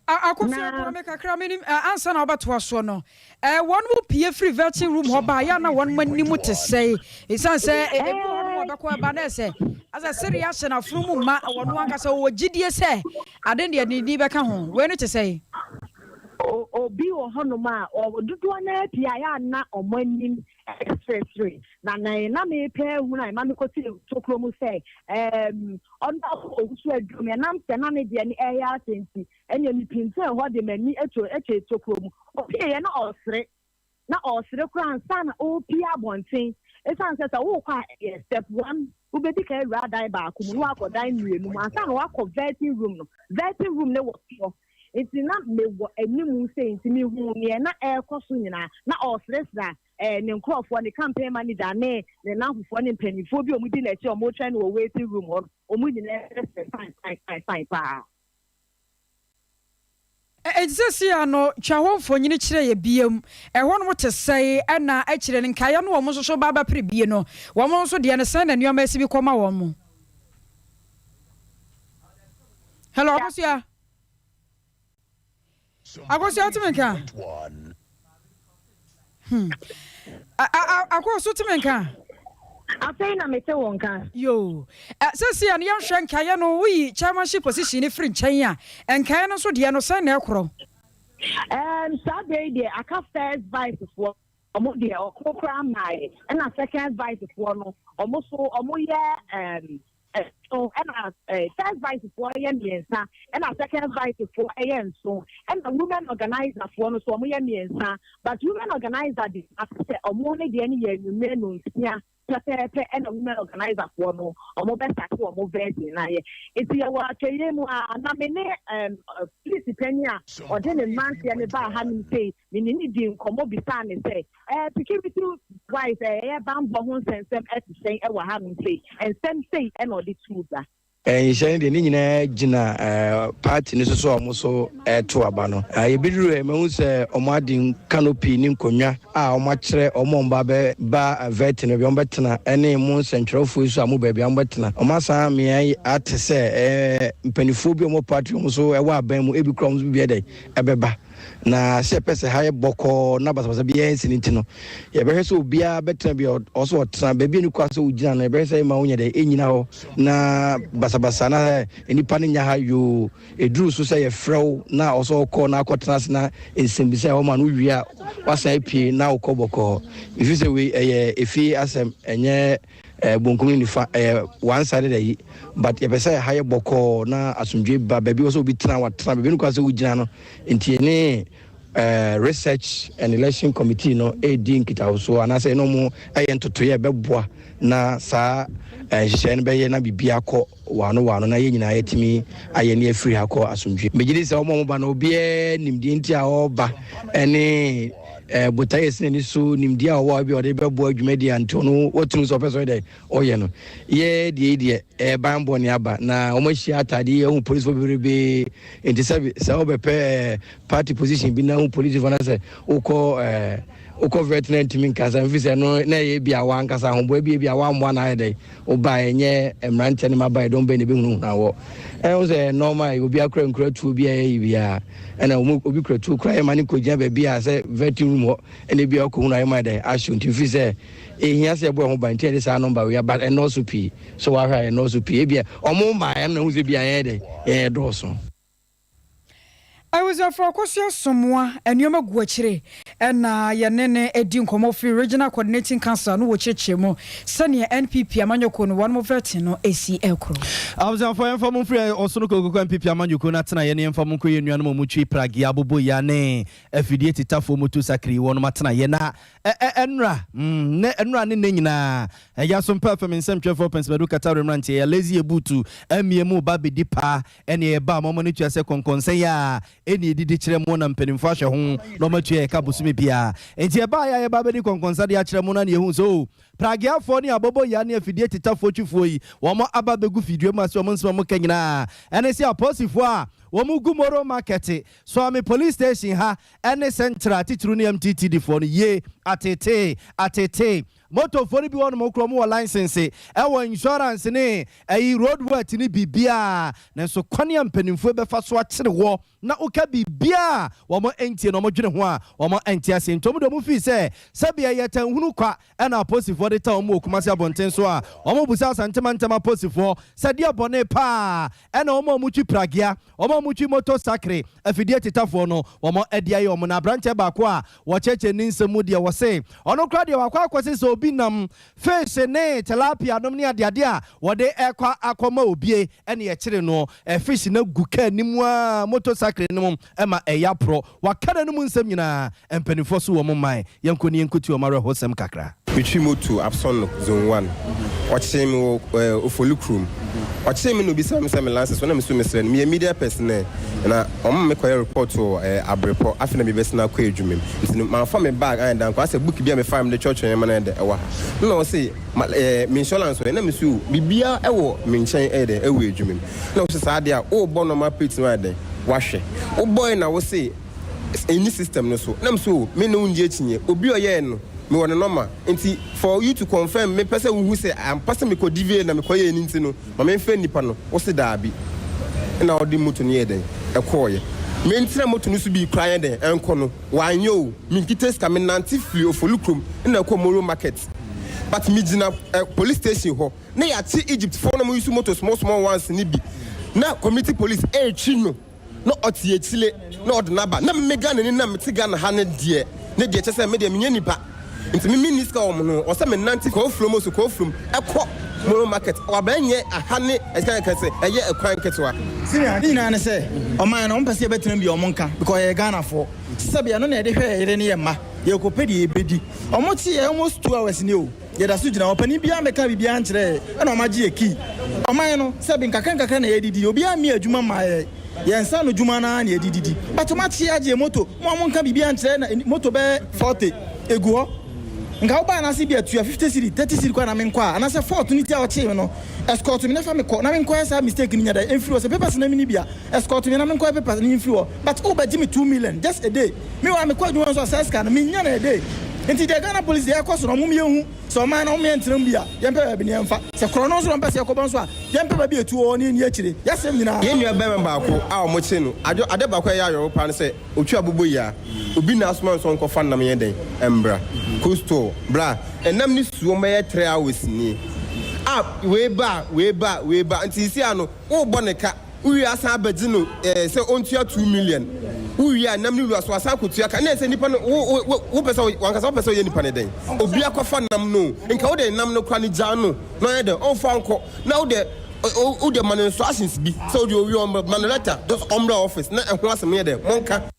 Akosua, boa me kakra. Menim ansa na wobɛtoa soɔ no, wɔn mu pie firi vetting room hɔ baa yɛ na wɔn mu anim te sɛe, ɛsiane sɛ ebi wɔ hɔ nom wɔbɛkɔ ɛba na ɛsɛ asɛ sere ahyɛ n'afono mu ma wɔn ankasa wɔwɔ gyidie sɛ ade deɛ ne din bɛka ho. Wei no te sɛe? Obi wɔ hɔnom a dodoɔ no pii a yɛ ana ɔmo anim seresere na mepɛ ehunu a ɛma mekɔte tokuro mu sɛ ɔno Owusu Aduom, ɛnam sɛ na ne deɛ no ɛyɛ ase nti ɛnna mepintin hɔ de m'ani eto ekyɛ tokuro mu. Opie yɛ na ɔsere, na ɔsere koraa nsa na ɔrepie abɔnten, esan sɛ wokɔ a ɛyɛ step one, wobɛdi ka awura dan baako mu na wakɔ dan mmienu mu ansa na wakɔ vetting room no. Vetting room ne wɔ soɔ, nti na mewɔ anim sɛ nti mehu nea na ɛrekɔ so nyinaa na ɔreseresere a ne nkurɔfoɔ, ne campaign manager ne ne nanfofoɔ ne mpanimfoɔ bi a wɔn di n'akyi a wɔretwɛn no wɔ waiting room hɔ no, wɔn nyinaa seresere fine fine fine fine paa. Enti sɛ sia no twa hɔ mfonyini kyerɛ yɛ biem, ɛhɔ nom te sɛe, ɛna akyire no nkaeɛ no wɔn nso so ba bɛpere bie no, wɔn nso deɛ no sɛn na nneɛma asi bi kɔma wɔn mo? Hello, Akosua. Akosua, wotumi nka? Akɔ so, tumi nka? Afei na mete wɔn nka. Yo, sɛsi a no yɛnhwɛ nkaeɛ no, woyi chairmanship position no firi nkyɛn a, nkaeɛ no nso deɛ no sɛn na ɛkorɔ? Saa bere yi deɛ, aka first vice foɔ, ɔmo deɛ ɔko koraa maae, ɛna second vice foɔ no, ɔmo so ɔmo yɛ nson, ɛna first vice foɔ yɛ mmiɛnsa, ɛna second vice foɔ yɛ nson, ɛna women organizer foɔ no so ɔmo yɛ mmiɛnsa. But women organizer de ase sɛ ɔmo ne deɛ no yɛ enyimire no nsia pɛpɛɛpɛ, ɛna women organizer foɔ no ɔmo bɛ start ɔmo vetting na yɛ. Nti yɛwɔ atwɛyɛ mu a na me ne polisi panyin a ɔde ne mmeranteɛ ne baa hanom sei, me ne ne di nkɔmɔ bisaa ne sɛ security wise, ɛyɛ banbɔ ho nsɛnsɛm ɛte sɛn ɛwɔ hanom sei, nsɛm sei ɛna ɔde tuu gya. Nhyehyɛe no deɛ, ne nyinaa gyina party no so so a wɔn so ɛreto aba no. Yɛbɛduru hɔ, mahu sɛ wɔn ade canopy ne nkonnwa a wɔakyerɛ wɔn a wɔba bɛba vetting no, baabi a wɔbɛtena ne mo nsɛntwerɛfoɔ yi so a mo baabi a wɔbɛtena. Wɔasan mmea ate sɛ mpanimfoɔ bi a wɔwɔ party wɔn so ɛwɔ aban mu, ebi kura wɔn nso bi ɛdɛ ɛbɛba. Na sɛ ɛpɛ sɛ ha yɛ bɔkɔɔ na basabasa biara nsi no nti no, yɛbɛhwɛ sɛ obiara bɛtena bi a ɔsɛ ɔtena baabi a ne kura sɛ ogyina no. Yɛbɛhwɛ sɛ ɛma wonyɛ dɛ ɛnyina hɔ na basabasa na nipa no nya ha yoo. Ɛduru so sɛ yɛfrɛ wo na ɔsɛ ɔkɔ na akɔtena ase na nsɛmbisa ɛhɔ ma no wie a, wasan apue na wokɔ bɔkɔɔ. Ɛfiri sɛ wei ɛyɛ efie asɛm, ɛnyɛ bonkum ne nifa, ɛyɛ one sided ayi, but yɛpɛ sɛ ha yɛ bɔkɔɔ na asomdwe ba baabi wɔ sɛ obi tena, watena baabi no kora sɛ wogyina no. Nti ne Research and Election Committee no ɛredi nkitahosoɔ anaasɛ ɛne ɔmo ɛyɛ ntotoeɛ ɛbɛboa na saa nhyehyɛeɛ no bɛyɛ na biribi akɔ waano waano na yɛn nyinaa yɛtumi ayɛ ne afiri ha kɔ asomdwe. Megye di sɛ ɔmo a ɔmo ba no, obiara nimdeɛ nti a ɔreba ɛne botaeɛ esi n'ani so, nimdeɛ a ɔwɔ a bi a ɔde bɛboa dwumadi a nti ɔno watumi sɛ ɔpɛ sɛ ɔyɛ dɛ ɔyɛ no. Yɛ deɛ yi deɛ, ɛyɛ banbɔ ne aba na wɔn ahyia ataade yi, ɛho polisifoɔ bebrebe, nti sɛ wobɛpɛ party position bi na ho polisifoɔ na sɛ wokɔ vet na ntumi nkasa mfi sɛ no na ɛyɛ bi a wankasa ahoboa bi a wammoa na ayɛ dɛ woba. Ɛnyɛ mmeranteɛ no maba ɛdɔm bɛn na ɛbɛhunahuna wɔ ɛho sɛ normal. Obi akora nkura tuo bi a ɛyɛ biara ɛna obi kura tuo kura yɛ ma ne kɔgyina baabi a sɛ vetting room hɔ ɛna bi a ɔkɔhunu ayɛ ma dɛ ahyew. Nti mfiri sɛ ɛhia sɛ ɛbɔ ɛho ban, nti yɛde saa number wei aba. Ɛnɔɔso pii so wahwɛ a, ɛnɔɔso pii. Ebia ɔmo maa ɛno na ɛho sɛ bi a yɛyɛ dɛ yɛyɛ dɔɔso. Abusuafoɔ, Akosua Somoa nneɛma gu akyire ɛna yɛne ne edi nkɔmɔ firi Regional Coordinating Council no wɔ kyerɛkyerɛ mu sɛnea NPP amanyɔkuo no wɔn mo vetting no esi ɛkoro. Abusuafoɔ, yɛmfa mo mfiri Ɔsono Kokoko NPP amanyɔkuo no atena yɛ ne yɛmfa mo nkɔ yɛ nuanom a ɔmo twi pragea abobo ya ne afidie tetafoɔ moto sakiri wɔnom atena yɛ na ɛnora ne ɛnora ne ne nyinaa ɛyɛ so mpɛ fam nsɛmtwerɛfoɔ pɛnsɛmadu katare mmeranteɛ yɛ lazy ebutu amie mu ba bɛdi paa ɛne ɛba a mɔmɔ no tua sɛ kɔnkɔnsɛn a ɛne ɛdidi kyerɛ mo na mpanimfoɔ ahwɛ ho na ɔmatua yɛka bosome biara. Enti ɛbaa yɛ a yɛba bɛdi kɔnkɔnsa de akyerɛ mo no ne yɛhu sɛ o prageafoɔ ne abɔbɔ yia ne afidie tetafoɔ twifoɔ yi wɔn aba bɛgu fidua mu ase. Wɔn nsɛm a wɔka nyinaa ɛne sɛ apolisifoɔ a wɔn gu Moro Market, Suame Police Station ha ɛne Central titiri ne MTTD foɔ no yie atete atete motofoɔ no bi wɔ nom korɔ mu wɔ license, ɛwɔ insurance ne ɛyi road worthy ne biribiaa, nanso kwan a mpanimfoɔ bɛfa so akyere wɔ na woka biribiaa wɔn ntie na wɔn dwene ho a wɔn nte ase. Nti wɔn de wɔn fii sɛ sɛbea yɛ tɛnhunu kwa ɛna apolisifoɔ de ta wɔn wɔ Kumase abɔnten so a wɔn busa Asantema ntɛm apolisifoɔ sɛ deɛ bɔne paa ɛna wɔn a wɔtwi pragea, wɔn a wɔtwi moto sakre afidie tetafoɔ no wɔn adi ayɛ wɔn. Na aberanteɛ baako a wɔkyerɛkyerɛ ne nsɛm mu deɛ, wɔse ɔno koraa deɛ wakɔ akɔse sɛ obi nam fish ne tilapia nom ne adeade a wɔde ɛkɔ akɔma obie ɛne ɛkyere no, fish no gu kaa anim a moto sakre no mu ɛma ɛyɛ aporɔ. Waka n'anom nsɛm nyinaa mpanimfoɔ so wɔ mo man. Yɛnkɔ ne yɛnkɔti wɔn awerɛhosɛm kakra. Metwi moto Absɔn Zone 1. Ɔkyee me wɔ Ofoli kurom. Ɔkyee me na obisa me sɛ me license wɔ na me so mesrɛ no, meyɛ media personnel na ɔmo me kɔyɛ report wɔ Abrepɔ. Afei na mebɛsena akɔ adwuma mu, nti no mamfa me bag ayɛ dan kɔ asɛ book bi a mefa me de kyerɛkyerɛ nneɛma no ɛdɛ ɛwɔ ha na ɔse ma me insurance wɔ na me so biribiara ɛwɔ me nkyɛn ɛyɛ dɛ ɛwɔ adwuma mu na ɔse saa deɛ a wobɔ normal plate no ayɛ dɛ wahwɛ wobɔe na wose ɛni system no so na me so me ne wo ngye akyinyɛ. Obi a ɔyɛɛ no, mewɔ ne number, nti for you to confirm, mepɛ sɛ wohu sɛ ampa sɛ mekɔ DVA na mekɔyɛɛ no, nti no ma memfrɛ nnipa no. Wo se daabi na ɔde moto no yɛɛ dɛn ɛkɔɔyɛ. Mentena moto no so bi koraa yɛ dɛn ɛnkɔ no wanyɛ o. Menkita sika, menante firi Ofoli kurom na ɛkɔ Moro Market, but megyina police station hɔ na yɛakye Egypt foɔ na mo use moto small small ones ne bi na community police ɛretwi no na ɔte akyire na ɔde n'aba na me Ghana ni na mete Ghana ha ne deɛ ne deɛ kyɛ sɛ me deɛ menyɛ nipa nti me menni sika wɔ mo no ɔsɛ me nante kɔ furom so kɔ furom ɛkɔ Moro Market wabɛnyɛ aha ne ɛsika kɛse ɛyɛ ɛkwan ketewa. Senior, ne nyinaa ne sɛ ɔman no ɔmpɛ sɛ yɛbɛtena bi a ɔmo nka because yɛyɛ Ghanafoɔ. Sɛbi, ɛno na yɛde hwɛ yɛ yere ne yɛ mma. Yɛkɔpɛ deɛ yɛbɛdi. Ɔmo te yɛ almost 2 hours ni o, yɛda so gyina hɔ. Panin biara mɛka biribiara nkyerɛ yɛ ɛna ɔmo agye yɛ key. Ɔman no, sɛbi, nkakra nkakra na yɛdidi. Obiara mi adwuma ma yɛ yɛn nsa no dwuma naa na yɛdididi, but ɔmo akye agye yɛ moto mo a ɔmo nka biribiara nkyerɛ na moto bɛyɛ 40 egu hɔ. Nka wobaa anaasɛ bi a tua 50 cedi, 30 cedi koraa na menkɔ a, anaasɛ fault no ti a ɔkyee me no, escort me na fa me kɔ na menkɔyɛ saa mistake no nya dɛn mfiri hɔ. Sɛ papers na menni bi a, escort me na menkɔyɛ papers no mfiri hɔ. But wobɛgye me 2 million just a day. Meanwhile mekɔ adwuma nso a, saa sika no mennya no a day. Nti deɛ Ghana Police deɛ ɛkɔ so no, ɔmo yɛnhu sɛ ɔman no ɔmo yɛntena mu bi a, yɛmpɛ baabi ne yɛmfa. Sɛ korɔ no nso na ɔmpɛ sɛ yɛkɔbɔ nso a, yɛmpɛ baabi a etuo wɔ ne yɛnni akyire. Yɛasɛm nyinaa. Yɛn nua bɛrima baako a wɔkye no adwo ade baako a ɛyɛ awerɛho paa ne sɛ otwa abobo yi a obi na asoma nso nkɔfa nam yɛn dɛn mbra coastal bra ɛnam ne suo mɛyɛ 3 hours nie a wei ba, wei ba, wei ba. Nti si ano wobɔ ne ka, wowie asan abɛgye no sɛ ɔntua 2 million. Wowie a, nam ne wura so asan akɔtua ka ne sɛ nipa no wo wo wopɛ sɛ wankasa wopɛ sɛ ɔyɛ nipa ne dɛn. Obi akɔfa nam no, nka wode nam no kora ne gyaa no na ɔyɛ dɛn ɔmfa nkɔ na wode ma no instructions bi sɛ wode owie ɔmmra, ma no letter, just ɔmmra office na ɛho asɛm yɛ dɛn monka.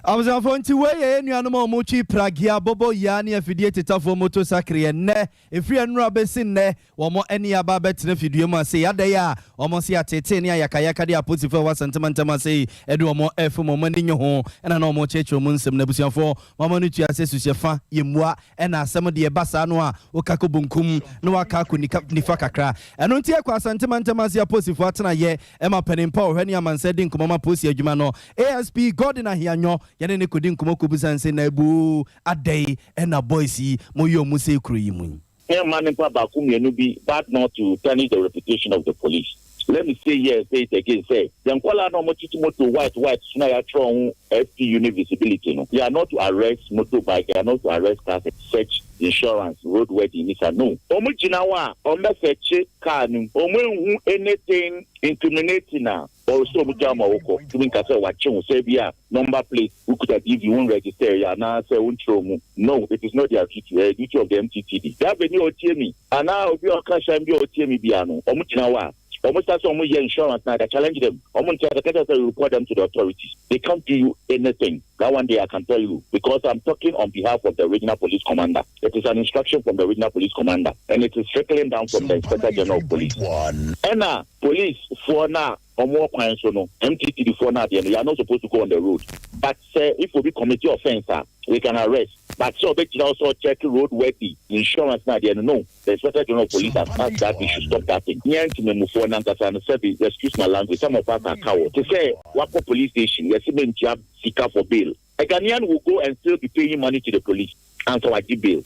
Abusuafoɔ, nti wei yɛ yɛn nuanom a wɔtwi pragea bɔbɔ yia ne afidie tetafoɔ moto sakreɛ. Nnɛ ɛfiri nnora bɛsi nnɛ, wɔn ani aba bɛtena fidua mu ase yɛada a wɔn se atetee ne ayakayaka de apolisifoɔ a ɛwɔ Asantemantam ase yi ɛde wɔn ɛfam wɔn ani nye ho ɛna na wɔn kyerɛkyerɛ wɔn nsɛm. Na abusuafoɔ, mama no tua sɛ suhyɛ fa yɛ mmua ɛna asɛm deɛ ɛba saa no a woka kɔ bonkum na waka akɔ nifa kakra. Ɛno nti ɛkɔ Asantemantam ase apolisifoɔ atenayɛ ɛma panimpa ɔhwɛ ne amansa di nkɔmmɔ ma polisi adwuma no, ASP Gordon Ahianyɔ, yɛne ne kɔdi nkɔmmɔ kɔbusa nsɛ na abu adɛn ɛna boys yi moyɛ ɔmo sɛ kuro yi mu yi. Mma nipa baako mmienu bi, but not to tarnish the reputation of the police. Let me say here, say it again, say the nkɔla na ɔmo titi moto white white so na yɛatwerɛ ho FPU ne visibility no, they are not to arrest motorbike, they are not to arrest cars, search insurance, road worthy nisa no. Ɔmo gyina hɔ a ɔmo bɛ search car no, ɔmo ehu anything incriminating a ɔsɛ ɔmo gya ama wokɔ. Tumi nka sɛ wakye wo sɛ bi a number plate wokuta DV won register yɛ anaasɛ wontwerɛ mu no. It is not their duty, ɛyɛ duty of the MTTD. Driver ni a ɔtie mi anaa obi a ɔka hyɛn bi a ɔtie mi bia no, ɔmo gyina hɔ a ɔmo start sɛ ɔmo yɛ insurance na I challenge them. Ɔmo nkyɛn kɛkɛ sɛ report them to the authorities. They can't do you anything. That one day I can tell you because I'm talking on behalf of the regional police commander. It is an instruction from the regional police commander and it is trickling down from the Inspector General of Police. Ɛna police foɔ na ɔmo wɔ kwan so no, MTTD foɔ na adeɛ no, you are not supposed to go on the road, but sɛ if obi commit offence a, we can arrest. But sɛ ɔbɛgyina hɔ sɛ ɔcheck road worthy insurance na adeɛ no, no, the Inspector General of Police has asked that we should stop that thing. Nyɛ ntimamufoɔ nankasa no, sɛbi, excuse my language, some of us are coward te sɛ wakɔ police station yɛsi bɛ ntua sika for bail. A Ghanaian will go and still be paying money to the police ansa wagye bail.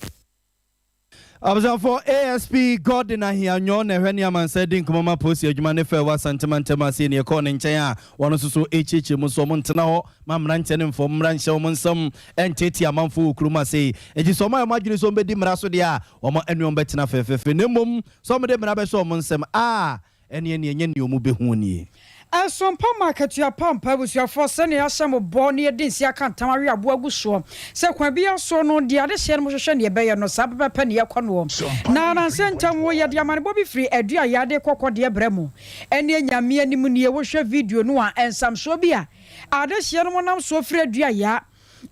Abusuafo, ASP Gordon Ahianyɔ na ɛhwɛ ne amansa di nkɔmmɔ ma polisi adwuma ne fɛ wɔ Asantemantam ase ne ɛkɔɔ ne nkyɛn a wɔno nso so ɛkyiakyia mu so ɔmo ntena hɔ ma mmeranteɛ ne mfɔ mmra nhyɛ wɔn nsam ɛnteete amanfo wɔ kurom ase. Enti sɛ ɔmo ayɛ ɔmo adwene sɛ ɔmo bɛdi mmara so deɛ a, ɔmo ɛne ɔmo bɛtena fɛfɛɛfɛ, na mmom sɛ ɔmo de mmara bɛhyɛ ɔmo nsɛm a, ɛne ɛne ɛnyɛ nea ɔmo bɛhu nie. Ɛsompa ma akatua pampa. Abusuafoɔ, sɛnea yɛahyɛ mo bɔ ne yɛde nsi aka ntam awe aboa gu soɔ sɛ kwan bi asoɔ no deɛ adehyeɛ no mohwehwɛ ne yɛbɛyɛ no saa pɛpɛpɛ ne yɛkɔ noɔ. Na nansɛ ntam wo yɛde amanebɔ bi firi adu a yɛade kɔkɔ deɛ brɛ mo. Ɛne Nyame anim nie, wohwɛ video no a, ɛnsamsoɔ bi a adehyeɛ no monam soɔ firi adu a yɛa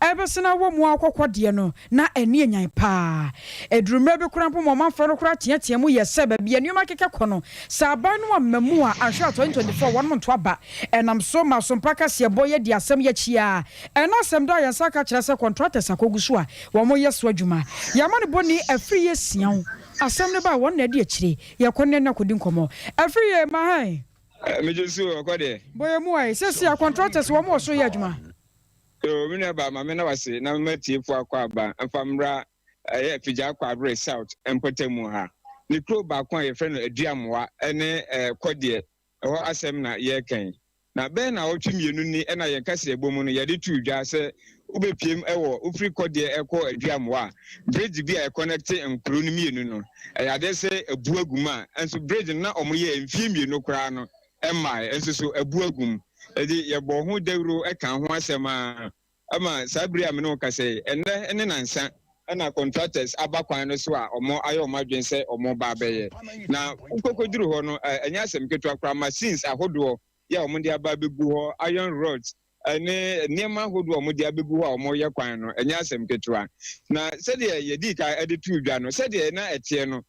ɛbɛsena wɔ mu akɔkɔ deɛ no na ɛne anyan paa. Ɛduru mmerɛ bi koraa mpo ma ɔmanfoɔ no koraa teatea mu yɛ sɛ baabi a nneɛma keka kɔ no sɛ aban no amma mu a, ahwɛ a 2024 wɔnom nto aba. Ɛnam so ma Asompa kaseɛbɔ yɛdi asɛm yɛakyi a ɛna asɛm da a yɛn nsa ka kyerɛ sɛ contractors akɔgu so a wɔn yɛ so adwuma. Yɛama no bɔni afiri yɛ sia wo asɛm no ba a wɔn na adi akyire. Yɛkɔ ne na kɔdi nkɔmmɔ afiri yɛ ma hɛn. Megye so ɔkɔ deɛ. Bɔyɛ mu ayɛ sɛsi a contractors wɔn wɔ so yɛ adwuma. Yo, me nua ba, ma me na wase na mema tiefo akɔ aba mfa mmra ɛyɛ Afigya Kwabre South mpɔtamu ha. Ne kuro baako a yɛfrɛ no Aduamoa ne Kɔdeɛ, ɛhɔ asɛm na yɛreka yi. Na bɛyɛ naawɔtwe 2 ni ɛna yɛn kaseɛbɔ mu no yɛde too dwa sɛ wobɛpiem ɛwɔ wofiri Kɔdeɛ ɛkɔ Aduamoa a, bridge bi a ɛconnecte nkuro no mmienu no, ɛyɛ adeɛ sɛ abu agu mu a nso bridge no na wɔn yɛ mfie 2 koraa no ɛmmae nso so abu agu mu. Ɛdi yɛbɔ ho dawuro ɛka ho asɛm a ama saa bere a me ne wo kasa yi, ɛnnɛ ne nansa ɛna contractors aba kwan no so a ɔmo ayɛ ɔmo adwene sɛ ɔmo ba abɛyɛ. Na wokɔkɔduru hɔ no, ɛnyɛ asɛm ketewa koraa. Machines ahodoɔ yɛ a ɔmo de aba abɛgu hɔ, iron rods ɛne nneɛma ahodoɔ a ɔmo de abɛgu hɔ a ɔmo yɛ kwan no, ɛnyɛ asɛm ketewa. Na sɛdeɛ yɛdii ka ɛde tuu dwa no, sɛdeɛ na ɛteɛ no,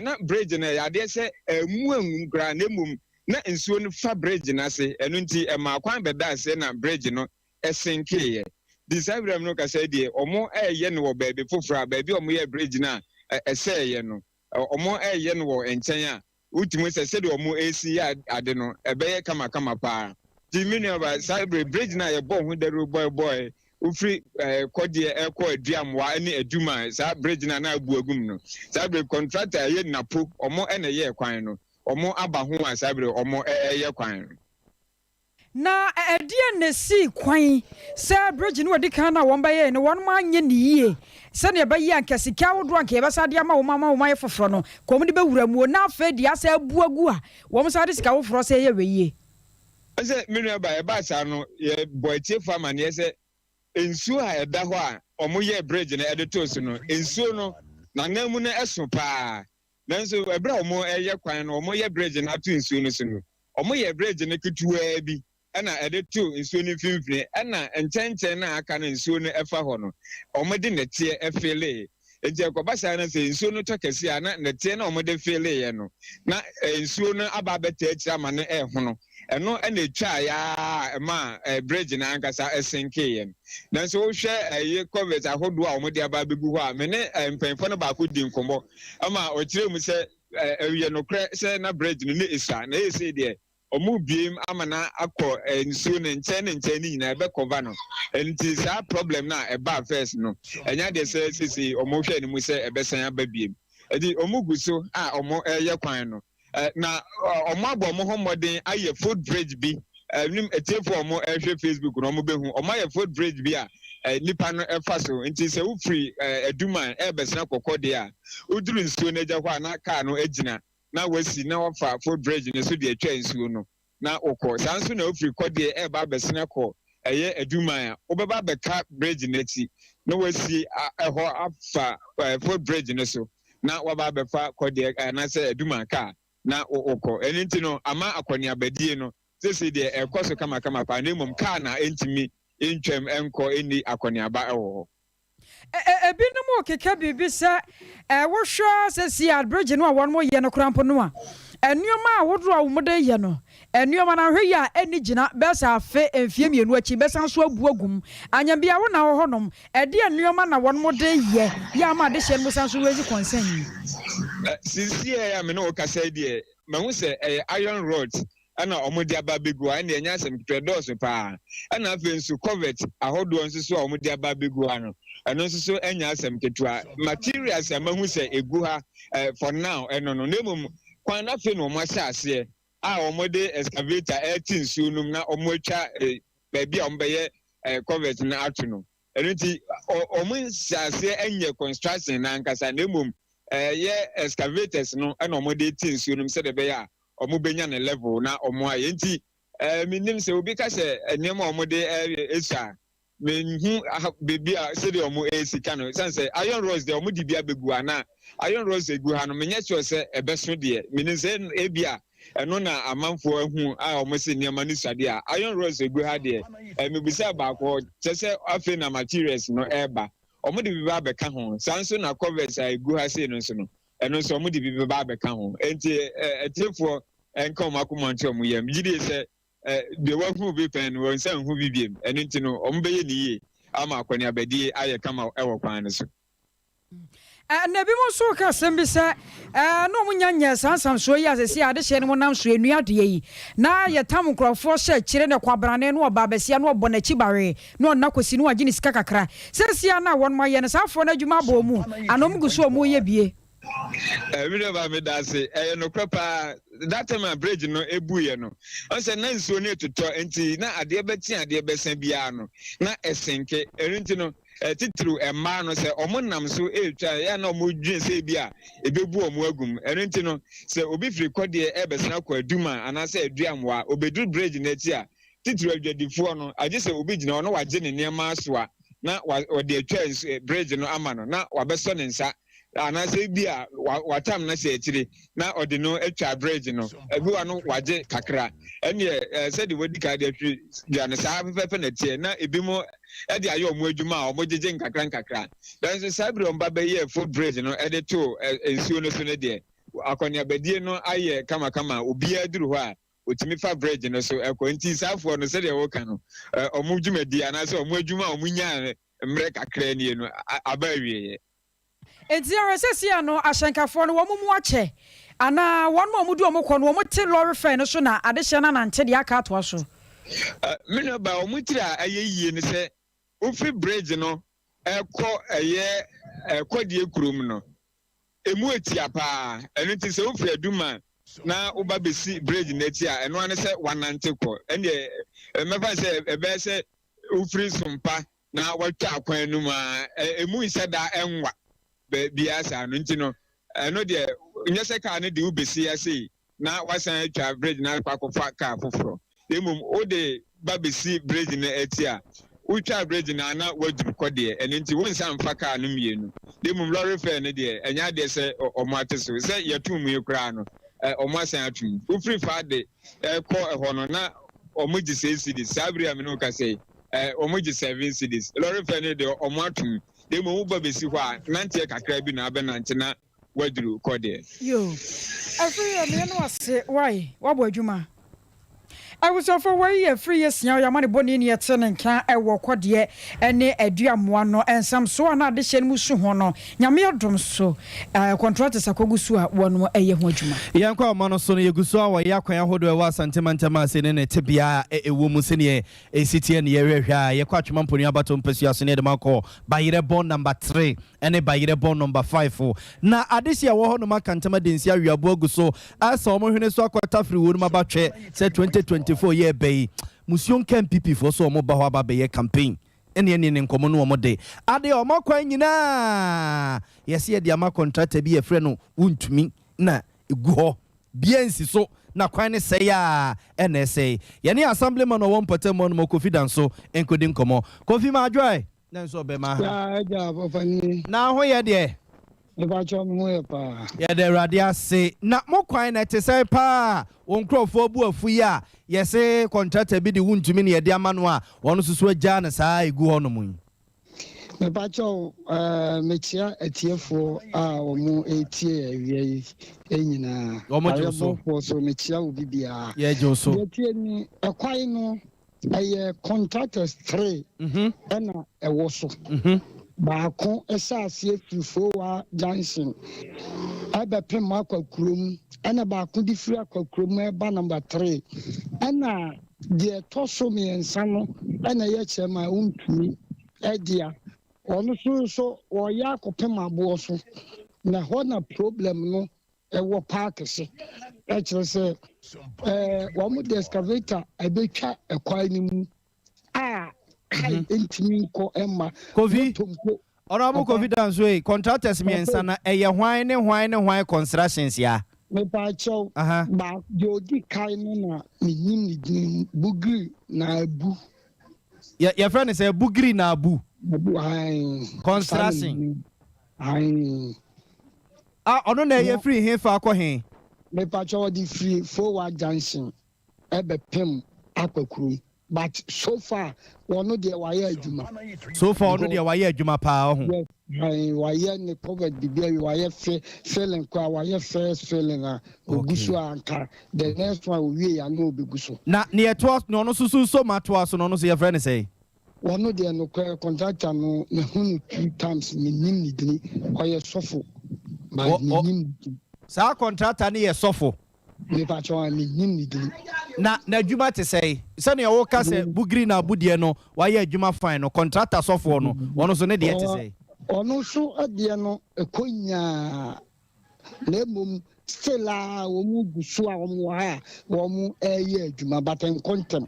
na bridge no ɛyɛ adeɛ sɛ ɛmu angum koraa, na mmom na nsuo no fa bridge no ase. Ɛno nti ɛmaa kwan bɛda ase na bridge no ɛsenkeeɛ. Nti saa berɛ a me ne wo kasa yi deɛ, wɔreyɛ no wɔ baabi foforɔ a, baabi a wɔyɛɛ bridge no a ɛsɛeɛ no, wɔreyɛ no wɔ nkyɛn a wotumi hu sɛ sɛdeɛ wɔresi yɛ ade no, ɛbɛyɛ kamakama paa. Nti me nuabaa, saa berɛ bridge no a yɛbɔɔ ho dawuro bɔebɔe, wofiri Kɔdeɛ ɛrekɔ Aduamoa ne Aduma, saa bridge no a na abu agum no, saa berɛ contractor a ɛyɛ Napo, wɔn na ɛyɛɛ kwan no, wɔn aba ho a saa berɛ wɔreyɛ kwan no. Na ɛdeɛn na ɛsii kwan sɛ bregye no a ɛdi kan no a wɔbɛyɛeɛ no wɔanyɛ no yie sɛdeɛ ɛbɛyɛ a anka sika ahodoɔ a anka yɛbɛsan de ama wɔn ama wɔayɛ foforɔ no anka wɔde bɛwura mu o, na afei deɛ asan abu agu a wɔsan de sika foforɔ sɛ yɛ wei yie? Ɛsɛ, me nua baa, ɛbaa saa no, yɛbɔɔ atiefoɔ amanneɛ sɛ nsuo a ɛda hɔ a wɔyɛɛ bregye no de too so no, nsuo no, n'ananmu no so pa ara. Nanso bere a wɔreyɛ kwan no, wɔreyɛ bregye no ato nsuo no so no, wɔyɛɛ bregye no ketewaa bi na ɛde too nsuo no mfimfini, ɛnna nkyɛnkyɛn no a aka no nsuo no fa hɔ no, wɔde nnɛteɛ feelee. Enti ɛkɔba saa na sɛ nsuo no tɔ kɛse a, na nnɛteɛ no a wɔde feeleeɛ no, na nsuo no aba abɛtaa akyire ama no rehono. Ɛno na ɛtwaeɛ ara a ɛmaa bregye no ankasa senkeeɛ no. Nanso wohwɛ ɛyi covers ahodoɔ a wɔde aba abɛgu hɔ a, me ne mpanyinfoɔ no baako di nkɔmmɔ ma ɔkyerɛɛ mu sɛ ɛyɛ nokorɛ sɛ na bridge no na ɛsua, na ɛsei deɛ wɔrebiem ama no akɔ nsuo no nkyɛn ne nkyɛn no nyinaa ɛbɛ cover no. Nti saa problem no a ɛbaa first no, ɛnyɛ adeɛ sɛ seesei wɔhwɛ anim sɛ ɛbɛsan aba biem. Nti wɔgu so a wɔreyɛ kwan no. Na wɔabɔ wɔn ho mmɔden ayɛ foot bridge bi. Nim atiefo a wɔhwɛ Facebook no wɔbɛhu. Wɔayɛ foot bridge bi a nnipa no fa so. Nti sɛ wofiri Aduman ɛrebɛsena Kɔkɔ deɛ a, woduru nsuo no agya hɔ a na kaa no agyina na wasi na wafa foot bridge no so de atwa nsuo no na wokɔ. Saa nso na wofiri Kɔdeɛ ɛreba abɛsena kɔ ɛyɛ Aduman a, wobɛba abɛka bridge no akyi na wasi ɛhɔ afa foot bridge no so. na waba abɛfa kɔdeɛ anaasɛ aduma kaa na wokɔ. Ɛno nti no, ama akɔneabadie no seesei deɛ ɛrekɔ so kamakama paa, na mmom kaa na ɛntumi ntwam nkɔ nni akɔneaba wɔ hɔ. Ebinom rekeka biribi sɛ, Wohwɛ seesei a bregye no a wɔreyɛ no koraa mpo no a, nneɛma ahodoɔ a wɔde reyɛ no, Nnoɔma no ahwɛ yie a ɛnni gyina bɛyɛ sɛ afe, mfeɛ mmienu akyi bɛsan so abu agu mu. Anyɛ bia wo na wɔ hɔ nom, ɛdeɛn nnoɔma na wɔnom de yɛ yɛ ama adehyeɛ no mu san so raise concern yi? Seesei a me ne wo kasa yi deɛ, mahu sɛ ɛyɛ iron rods na wɔde aba abɛgu hɔ a, ɛnneɛ ɛnyɛ asɛm ketewa, ɛdɔɔso pa ara. Ɛna afei nso covert ahodoɔ nso so a wɔde aba abɛgu ha no, ɛno nso so ɛnyɛ asɛm ketewa. Materials a mahu sɛ ɛgu ha for now ɛno no, na mmom kwan no afei na wɔahyɛ aseɛ a wɔde excavator rete nsuo no mu na wɔatwa baabi a wɔbɛyɛ culvert no ato no. Ɛno nti, wɔn nhyɛaseɛ nyɛ construction no ankasa, na mmom ɛyɛ excavators no na wɔde te nsuo no mu sɛdeɛ ɛbɛyɛ a wɔbɛnya ne level na wɔayɛ. Nti, menim sɛ obi ka sɛ nneɛma a wɔde resua a, Menhu baabi a sɛdeɛ wɔn resi ka no, ɛsiane sɛ iron rods deɛ wɔn de bi abɛgu ha na iron rods egu ha no menyɛ sure sɛ ɛbɛso deɛ. Menim sɛ ebi a ɛno na amanfoɔ ahu a wɔn se nneɛma no sua deɛ a iron rods egu ha deɛ. Mebisaa baako hɔ, kyerɛ sɛ afei na materials no ɛreba, wɔn de bi ba abɛka ho. Saa nso na covers a egu ha sei no nso no, ɛno nso wɔn de bi bɛba abɛka ho. Enti atiefoɔ nka wɔn akoma nto wɔn yam. Gyidie sɛ Deɛ wɔahunu bi pɛn no, wɔnsan nhu bi biom. Ɛno nti no, wɔbɛyɛ no yie ama akɔneabadie ayɛ kama wɔ kwan no so. Na ebinom nso reka asɛm bi sɛ, Na wɔnnya nyɛɛ saa nsamsoɔ yi a seesei adehyeɛ no nam so nnua adeɛ yi. Na yɛtam nkurɔfoɔ hyɛ akyire na kwabrane na ɔba abasia na ɔbɔ n'akyi bawee na ɔnna kɔsi na wagye ne sika kakra. Seesei ara no a wɔn ayɛ no, saa afoɔ no adwuma abɔ wɔn mu anaa wɔn gu so a wɔreyɛ bie? Me nua baa meda ase. Ɛyɛ nokorɛ paa. That time a bridge no ebuiɛ no, ɔn sɛ na nsuo no retotɔ nti na adeɛ bɛkye adeɛ bɛsa biara no na ɛsenke. Ɛno nti no, titiriw mmaa no sɛ wɔn nam so retwa a, ɛyɛ a na wɔn dwen sɛ ebi a ebebu wɔn agu mu. Ɛno nti no, sɛ obi firi Kɔdeɛ ɛrebɛsena akɔ Aduma anaasɛ Aduamoa a, obeduru bridge no akyi a, titiriw adwadifoɔ no, agye sɛ obi gyina hɔ na wagye ne nneɛma asoa na wɔde atwa nsu bridge no ama no na wabɛsɔ ne nsa anaasɛ ebi a watam no ahyɛ akyire na ɔde no atwa bridge no ebi wa no wagye kakra ɛneɛ sɛdeɛ wadi kan de atwi dwa no saa pɛpɛpɛ na ɛteɛ na ebi mo ɛde ayɛ wɔn adwuma a wɔn gyegye nkakra nkakra nanso saa bere wɔn ba bɛyɛ foot bridge no ɛde to nsuo no so no deɛ akɔneabadie no ayɛ kamakama obiara duru hɔ a. Otumi fa bridge no so kɔ. Nti saafoɔ no, sɛdeɛ woka no, wɔn dwumadie anaasɛ wɔn adwuma a wɔnyaa mmerɛ kakra nie no aba awieɛ. Enti ahwɛ seesei no ahyɛnkafoɔ no wɔn mu akyɛ anaa wɔn a wɔde wɔn kɔ no wɔn te lɔre fɛn no so na adehyeɛ no anante deɛ aka atoa so. Me nua baa, wɔn tiri a ɛyɛ yie ne sɛ wofiri bridge no rekɔ ɛyɛ Kɔdeɛ kurom no, Emu atia paa, ɛno nti sɛ wofiri Adum a na woba bɛsi bridge no akyi a, ɛno ara ne sɛ woanante kɔ. Ɛndeɛ mɛfa no sɛ ɛbɛyɛ sɛ wofiri Sompa na woatwa akwan no mu a, emu nhyɛ da nwa baabiara saa no nti no, ɛno deɛ nyɛ sɛ kaa no de wo bɛsi ha sei na woasan atwa bridge no akɔ akɔfa kaa foforɔ. Na mmom wode ba bɛsi bridge no akyi a, wotwa bridge no a na woaduru kɔ deɛ, ɛno nti wonsan mfa kaa no mmienu. Na mmom lorry fare no deɛ, ɛnyɛ adeɛ sɛ wɔate so. Sɛ yɛtoo mu yi koraa no, wɔasan ato mu. Wofiri Fade rekɔ hɔ no, na wɔgye six cedis. Saa bere a me ne wo kasa yi, wɔgye seven cedis. Lorry fare no deɛ, wɔato mu. Na mmom woba bɛsi hɔ a, nanteɛ kakra bi na wabɛnante na waduru kɔ deɛ. Yoo afiri yɛ meyɛ no ase wai wabɔ adwuma. Abusuafoɔ wai yɛ afiri yɛ sia ɔyɛ amane bɔne ni ɛte ne nka ɛwɔ kɔdeɛ ɛne aduamoa no ɛnsam so a na adehyɛ no mu su ho no Nyame adom so kɔntrate sakɔ gu so a wɔnom ɛyɛ ho adwuma. Yɛnkɔ ahoma no so no, yɛgu so a wɔyɛ akwan ahodoɔ a ɛwɔ Asante mantam ase ne ne tebea a ɛwɔ mu sɛdeɛ ɛsi teɛ ne yɛhwɛhwɛ a yɛkɔ Atwema Mponua Abatoɔ mpasua so ne yɛde mo akɔ Bayerɛ Bɔn Number 3 ne bayerɛ bɔ nɔmba faefo. Na adehye a ɛwɔ hɔnom aka ntam adi nse awe abo agu so asa wɔn hwene so akɔtafere wɔn mu aba twɛ sɛ 2024 yi ɛreba yi musuo nka NPP foɔ sɛ wɔn ba hɔ aba abɛyɛ campaign ɛne ɛne ne nkɔmɔ no wɔn de adeɛ wɔn akwan nyinaa yɛse yɛde ama contractor bi yɛfrɛ no wontumi na egu hɔ bia nsi so na kwan no sɛe a ɛna ɛsɛe. Yɛne Assemblyman a ɔwɔ mpɔtam hɔ nom Kofi Danso nkɔdi nkɔmɔ. Kofi Madwoe! Na nso ɔbɛma ha. Yaa agya ɔpanin. Na ho yɛ deɛ? Mepakyɛw me ho yɛ paa. Yɛda Awurade ase. Na mo kwan no ɛte sɛn paa? Wo nkurɔfoɔ bo afu yi a yɛse kɔntrata bi de wontumi na yɛde ama no a wɔn nso so agyaa no saa a ɛgu hɔ nom yi. Mepakyɛw eh, mekyea atiefoɔ a wɔn retie yɛn awia yi nyinaa. Wɔn gye wo so. Ayɛbɔfoɔ so mekyea obi biara. Yɛgye wo so. Deɛ tie ni, ɛkwan no Ɛyɛ contractors tre ɛna ɛwɔ so. Baako hyɛ aseɛ firi Fowa junction ɛbɛpem Akwa kurom ɛna baako de firi Akwa kurom ɛba number tre ɛna deɛ ɛtɔ so mmiɛnsa no ɛna ɛyɛ kyɛm a wontumi ɛdea ɔno so nso wɔyɛ akɔpem aboɔ so na hɔ na problem no ɛwɔ paa kɛse. Ɛkyerɛ sɛ ɛɛ wɔn de excavator ɛbɛtwa ɛkwan no mu a kai mhm. ntumi nkɔ ɛma. Kofi Honorable Kofi Danso yi contractors mmiɛnsa na ɛyɛ hwan ne hwan ne hwan constructions ya. Mepaakyɛw ba deɛ odi kan no na menim ne din Bugiri na Abu. Yɛ yɛfrɛ no sɛ Bugiri na Abu. Abu ayi. Construction. Ayi. A ɔno na ɛyɛ firi he fa kɔ he? Mepakyɛw ɔde firi Fowa junction ɛbɛpem Akwa kurom but so far ɔno deɛ wayɛ adwuma. So far ɔno deɛ wayɛ adwuma paa ɔho. Yes ae wayɛ ne covered biribi awie wayɛ fi filling koraa wayɛ first filling a ogu so a anka the next one owie a na obegu so. Na nea ɛtoa nea ɔno nso so so ma toa so no ɔno nso yɛfrɛ no sɛn? Ɔno deɛ nokorɛ contractor no mahu no two times mennim ne dini ɔyɛ sɔfo but mennim ne dini. Saa contractor no yɛ sɔfo? Mepakyɛw a mennim ne dini. Na n'adwuma te sɛn? Sɛnea woka sɛ Bugiri na Abudeɛ no wayɛ adwuma fine no contractor sɔfoɔ no ɔno nso ne deɛ te sɛn? Ɔno nso deɛ no ɛkɔ nyaa na mmom still a wɔn gu so a wɔn wɔ ha a wɔn ɛreyɛ adwuma but ɛnkɔ ntɛm.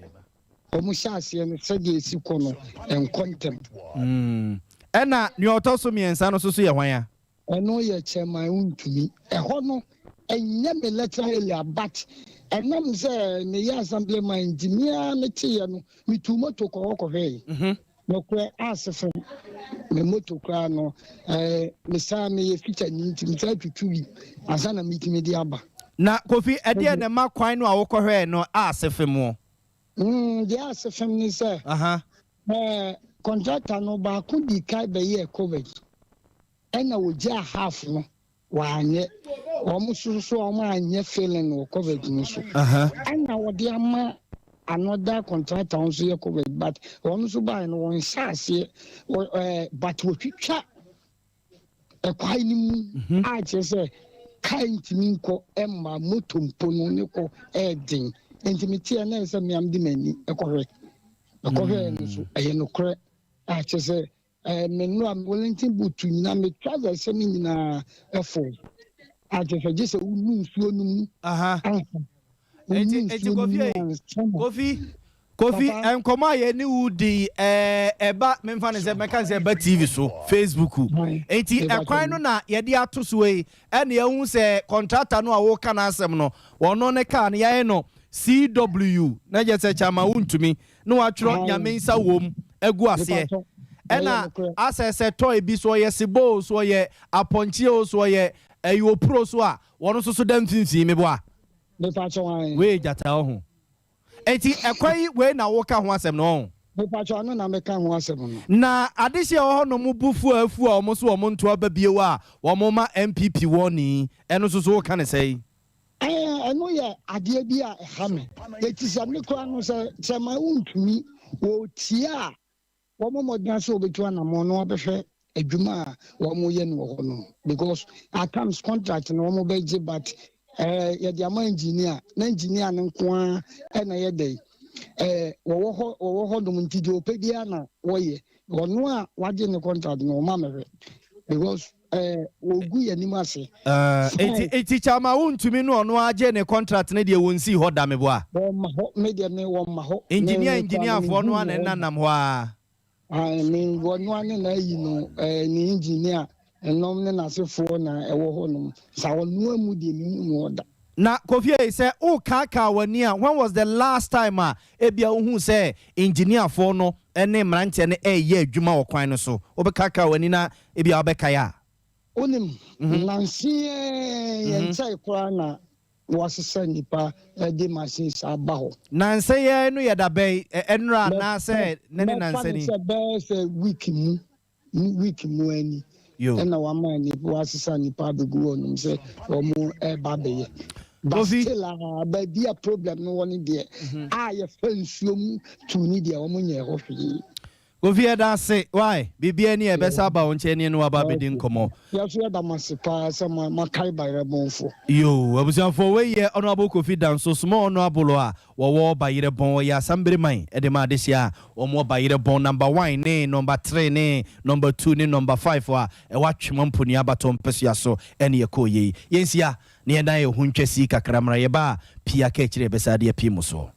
Wɔn hyɛ aseɛ no sɛdeɛ ɛsi kɔ no ɛnkɔ ntɛm. Ɛna nea ɔtɔ so miɛnsa no nso so yɛ hwan a? Ɔno yɛ chairman wontumi. Ɛhɔ no ɛnyɛ me electoral area but ɛnam sɛ meyɛ assemblyman nti me ara meteeɛ no metuu moto kɔ hɔ kɔhwɛe. Nokorɛ ase fam me moto koraa no ɛɛ mesan meyɛ fitani nti mesan twitwi bi ansa na metumi de aba. Na Kofi ɛdeɛn na ɛma kwan no a wokɔhwɛe no ase fam o? Mm, deɛ ase fam ne sɛ, ɛɛ contractor no baako dii kan bɛyɛɛ covid ɛna ogyaa half no. Wanyɛ. Wɔn nso so wɔn anyɛ filling wɔ coverage no so. Ɛna wɔde ama another contractor wɔn nso yɛ coverage but wɔn nso baeɛ no wɔn nhyɛ aseɛ wɔ ɛɛ but wɔtwitwa ɛkwan no mu mhm. a kyerɛ sɛ kaa ntumi nkɔ ɛma moto mpo no ne kɔ ɛɛden nti meteɛ na ɛsɛ mmea de m'ani ɛkɔhwɛ ɛkɔhwɛ no so ɛyɛ nokorɛ a kyerɛ sɛ Eh, me nnora, me Wellington boot nyinaa, me trousers hyɛ me nyinaa ɛfo. Akyɛ sɛ gye sɛ wonu nsuo no mu ansa. Wonu nsuo no mu ansa na. Kofi, Kofi, nkɔmɔ a yɛne wo di ɛɛ ɛba memfa ne sɛ mɛka sɛ ɛba TV so, Facebook. Enti ɛkwan no na yɛde ato so yi, ɛna yɛhu sɛ kɔntrata no a woka n'asɛm no, wɔno ne kaa no yɛayɛ no CW, na kyerɛ sɛ kyama wontumi. na watwerɛ Nyame nsa wom agu aseɛ ɛna asɛ sɛ toy bi so ɔyɛ sebɔ o so ɔyɛ apɔnkye o so ɔyɛ ɛyɛ opuro so a wɔn nso so da mfimfini meboa wei yɛ gyata ɔho eti ɛkwan yi wei na woka ho asɛm no ɔho. Mepakyɛw ano na meka ho asɛm no. Na adehye a ɛwɔ hɔ nom bo fu a afu a wɔn so wɔn nto aba bio a wɔn ma NPP wɔn ɛno nso so woka ne sɛn? Ɛɛ, ɛno yɛ adeɛ bi a ɛha me. Eti sɛ me koraa no, sɛ sɛ ma wontumi, wɔtie a, wɔmmɔ mmɔden sɛ wɔbɛtu anammɔn na wɔabɛhwɛ adwuma a wɔyɛ no wɔ hɔ no. Because at times contract no wɔbɛgye but ɛɛ yɛde ama engineer na engineer no nko ara ɛna yɛ dɛ ɛɛ wɔwɔ hɔ wɔwɔ hɔ nom nti deɛ ɔpɛ biara na wɔyɛ. Ɔno a wagye ne contract no ɔma mɛhwɛ because Eh, wɔgu yɛn anim ase. Eh, enti, enti Kyama wontumi no ɔno ara gye ne contract no deɛ wɔnsii hɔ da meboa? Wɔmma hɔ, me deɛ me wɔmma hɔ. Engineer engineer foɔ no ara na ɛnna nam hɔ ara. Ae, me wɔno ara ne n'ayi no, eh, ne engineer nom ne n'asefoɔ na ɛwɔ hɔ nom. Sa ɔno amu deɛ mehu no hɔ da. Na Kofi ei, sɛ wokaakaa w'ani a, when was the last time a ebia wohuu sɛ engineer foɔ no ne mmeranteɛ no reyɛ adwuma wɔ kwan no so? Wobɛkaakaa w'ani na ebia wobɛkae a? Wonim, nnansa yi ara, yɛnkyɛe koraa na wɔasesa nnipa de machines aba hɔ. Nnansa yi ara no yɛ da bɛn? Ɛnnora anaasɛ nnɛ ne nnansa ni? Mɛfa no sɛ bɛyɛ sɛ week mu. Ne week mu ara ni ɛna wama nnipa wasesa nnipa abɛgu hɔ nom sɛ wɔn ɛreba abɛyɛ. But still a baabi a problem no wɔ no deɛ mhm. a yɛfa nsuo mu tu ne deɛ wɔn nyɛ hɔ hwee. Kofi yɛda ase why biribiara ni a ɛbɛsa aba wo nkyɛn ne ɛne waba abɛdi nkɔmmɔ. Yɛso yɛda mo ase paa sɛ moakae bayerɛ bɔnfo. Yoo abusuafoɔ wei yɛ Honourable Kofi Danso small honourable a Wɔwɔ bayerɛ bɔn, ɔyɛ asambere man de ma adehye a wɔwɔ bayerɛ bɔn number one ne number three ne number two ne number five a ɛwɔ Atwema Mponua abatoɔ mpɛsoa so ɛne ɛkɔɔ yei. Yɛnhyia na yɛndan yɛn ho ntwa sii kakra mmra yɛba a pii aka akyire yɛbɛsan de apue mo soɔ.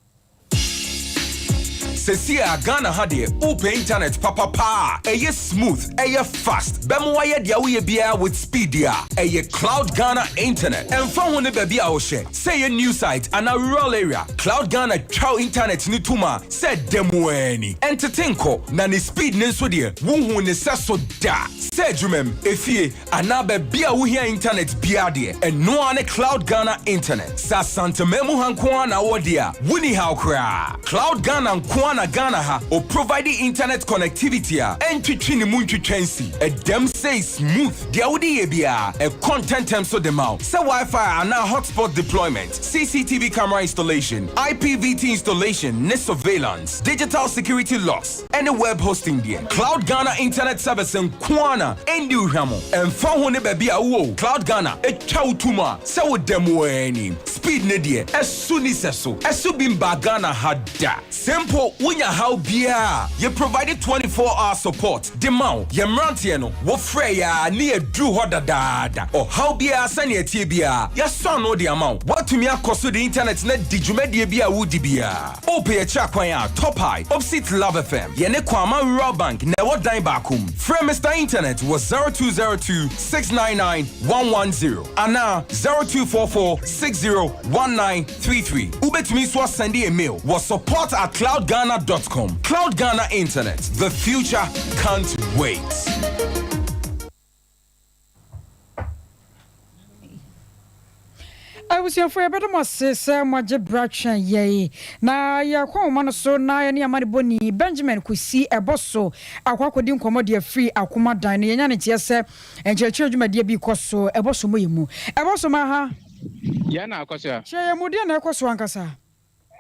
Sesie a Ghana ha deɛ wopɛ internet papa paa a ɛyɛ smooth, ɛyɛ fast, bɛma wayɛ deɛ woyɛ biara with speed deɛ a, ɛyɛ Cloud Ghana Internet. Ɛmfa ho ne baabi a wohyɛ, Sɛ ɛyɛ new site anaa rural area, Cloud Ghana twa wo internet no tom a sɛ da mu ara ni. Ɛntete nkɔ, na ne speed no nso deɛ, wonhuu ne sɛso da. Sɛ adwumam, efie, anaa baabi a wohia internet biara deɛ, ɛno ara ne Cloud Ghana Internet. Sɛ Asanteman mu ha nko ara na wowɔ deɛ a, wonni haw koraa. Cloud Ghana nko ara na Ghana ha ɔprovide internet connectivity a ɛntwetwe ne mu ntwitwa nsi. Ɛdam sei smooth. Deɛ wode yɛ biara, ɛkɔ ntɛmntɛm so de ma wo. Sɛ Wi-Fi anaa hotspot deployment, CCTV camera installation, IPVT installation ne surveillance, digital security locks, ne web hosting deɛ, Cloud Ghana Internet Service nko ara na ɛnni wo hwammɔ. Ɛmfa ho ne baabi a wowɔ o, Cloud Ghana twa wo to mu a sɛ woda mu ara ni. Speed no deɛ, ɛso nni sɛso. Ɛso bi mbaa Ghana ha da. Sɛ mpo wonya haw biara a, yɛ provide 24 hour support de ma wo. Yɛn mmeranteɛ no, wofrɛ yɛn a ne yɛduru hɔ dadaada. Ɔhaw biara sɛnea ɛteɛ biara, yɛasɔ ano de ama wo. Woatumi akɔ so de intanɛt no adi dwumadie biara a woredi biara. Wopɛ yɛn akyiri akwan a, Top High, opposite Love FM. Yɛne Kwama Rural Bank na ɛwɔ dan baako mu. Frɛ Mister Internet wɔ 0202 699 110 anaa 0244 60 19 33. Wobɛtumi nso asɛnde yɛn mail wɔ support at cloudghana dot com. Cloud Ghana Internet, the future can't wait. Abusuafo, yɛbɛda mo ase sɛ moagye berɛ atwɛn yɛn. Na yɛkɔ nwoma no so na yɛne amanebɔni Benjamin Kwesi Ɛbɔso akɔ akɔdi nkɔmmɔ de afiri Akoma Dan no. Yɛnya ne nteɛ sɛ nkyerɛkyerɛ dwumadie bi rekɔ so Ɛbɔso mɔ yɛn mu. Ɛbɔso ma ha. Yɛn na akɔ so a. Kyerɛ yɛn mu deɛ na ɛkɔ so ankasa.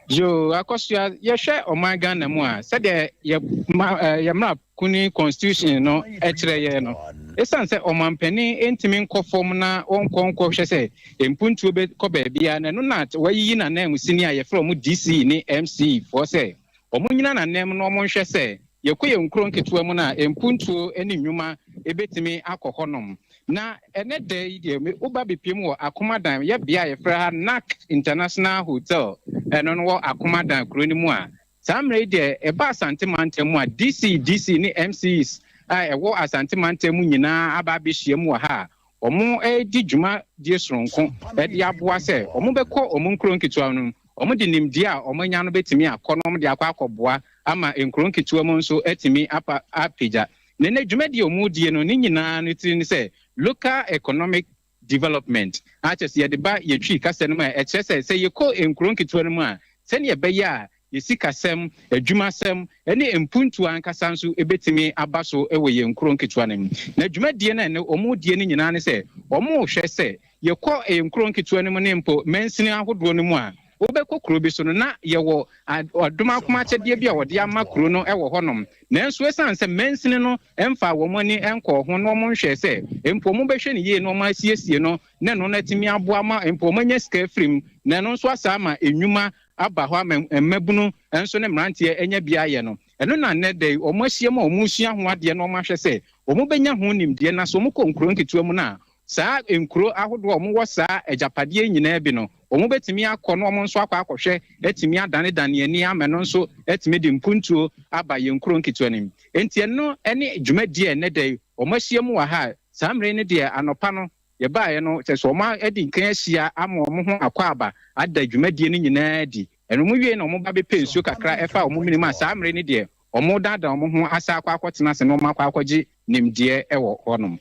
Yoo, Akosua, yɛhwɛ ɔman Ghana mu a, sɛdeɛ yɛ ma yɛ mmara kuni constitution no kyerɛ yɛn no, esiane sɛ ɔmanpanin ntumi nkɔ fam na ɔnkɔ nkɔhwɛ sɛ mpuntuo bɛkɔ baabiara na ɛno na wayiyi n'ananmusini a yɛfrɛ wɔn DC ne MC foɔ sɛ wɔnnyina n'ananmu na wɔnhwɛ sɛ yɛkɔ yɛn nkuro nketewa mu no a mpuntuo ne nnwuma bɛtumi akɔ hɔnom. Na ɛnɛ da yi deɛ me woba bepiem wɔ Akomadan, yɛ bea a yɛfrɛ ha NAC International Hotel, ɛno no wɔ Akomadan kuro no mu a, saa mmerɛ yi deɛ ɛba Asante mantam mu a, DC, DC ne MCs a ɛwɔ Asante mantam mu nyinaa aba abɛhyia mu wɔ ha a wɔredi dwumadie soronko de aboa sɛ wɔbɛkɔ wɔn nkuro nketewa no mu, wɔde nimdeɛ a wɔanya no bɛtumi akɔ na wɔde akɔ akɔboa ama nkuro nketewa mu nso atumi apa apagya. Na nnɛ dwumadi a wɔredie no ne nyinaa no tiri ne sɛ Local Economic Development a kyerɛ sɛ yɛde ba yɛ Twi kasa no mu a ɛkyerɛ sɛ sɛ yɛkɔ nkuro nketewa no mu a sɛdeɛ ɛbɛyɛ a yɛ sikasɛm, adwumasɛm ne mpuntuo ankasa nso bɛtumi aba so wɔ yɛn nkuro nketewa no mu. Na dwumadie no a ɛnnɛ wɔredie no nyinaa ne sɛ wɔrehwɛ sɛ yɛkɔ nkuro nketewa no mu ne mpo mansini ahodoɔ no mu a Wobɛkɔ kuro bi so no, na yɛwɔ ɔdom akoma akyɛdeɛ bi a wɔde ama kuro no wɔ hɔnom. Nanso ɛsiane sɛ mansini no mfaa wɔn ani nkɔɔ ho na wɔnhwɛɛ sɛ mpo wɔbɛhwɛ no yie na wɔasiesie no na ɛno no atumi aboa ma mpo wɔanya sika afiri mu na ɛno nso asan ama nnwuma aba hɔ ama mmabunu nso ne mmeranteɛ anya bi ayɛ no, ɛno na nnɛ da yi wɔahyiam a wɔresua ho adeɛ na wɔahwɛ sɛ wɔbɛnya ho nimdeɛ na sɛ wɔkɔ nkuro nketewa mu no a, Saa nkuro ahodoɔ a wɔwɔ saa agyapadeɛ yi nyinaa bi no, wɔbɛtumi akɔ na wɔn nso akɔ akɔhwɛ atumi adanedane ani ama ɛno nso atumi de mpuntuo aba yɛn nkuro nketewa no mu. Enti ɛno ne dwumadie a ɛnnɛ da yi wɔahyia mu wɔ ha a saa mmerɛ yi no deɛ anɔpa no yɛbaeɛ no kyerɛ sɛ wɔadi nkan ahyia ama wɔn ho akwaaba ada dwumadie no nyinaa adi. Ɛno wɔwiei na wɔba bɛpɛ nsuo kakra ɛfa wɔn mene mu a saa mmerɛ yi no deɛ Wɔredaadaa wɔn ho asan akɔ akɔtena ase na wɔakɔ akɔgye nimdeɛ wɔ hɔnom.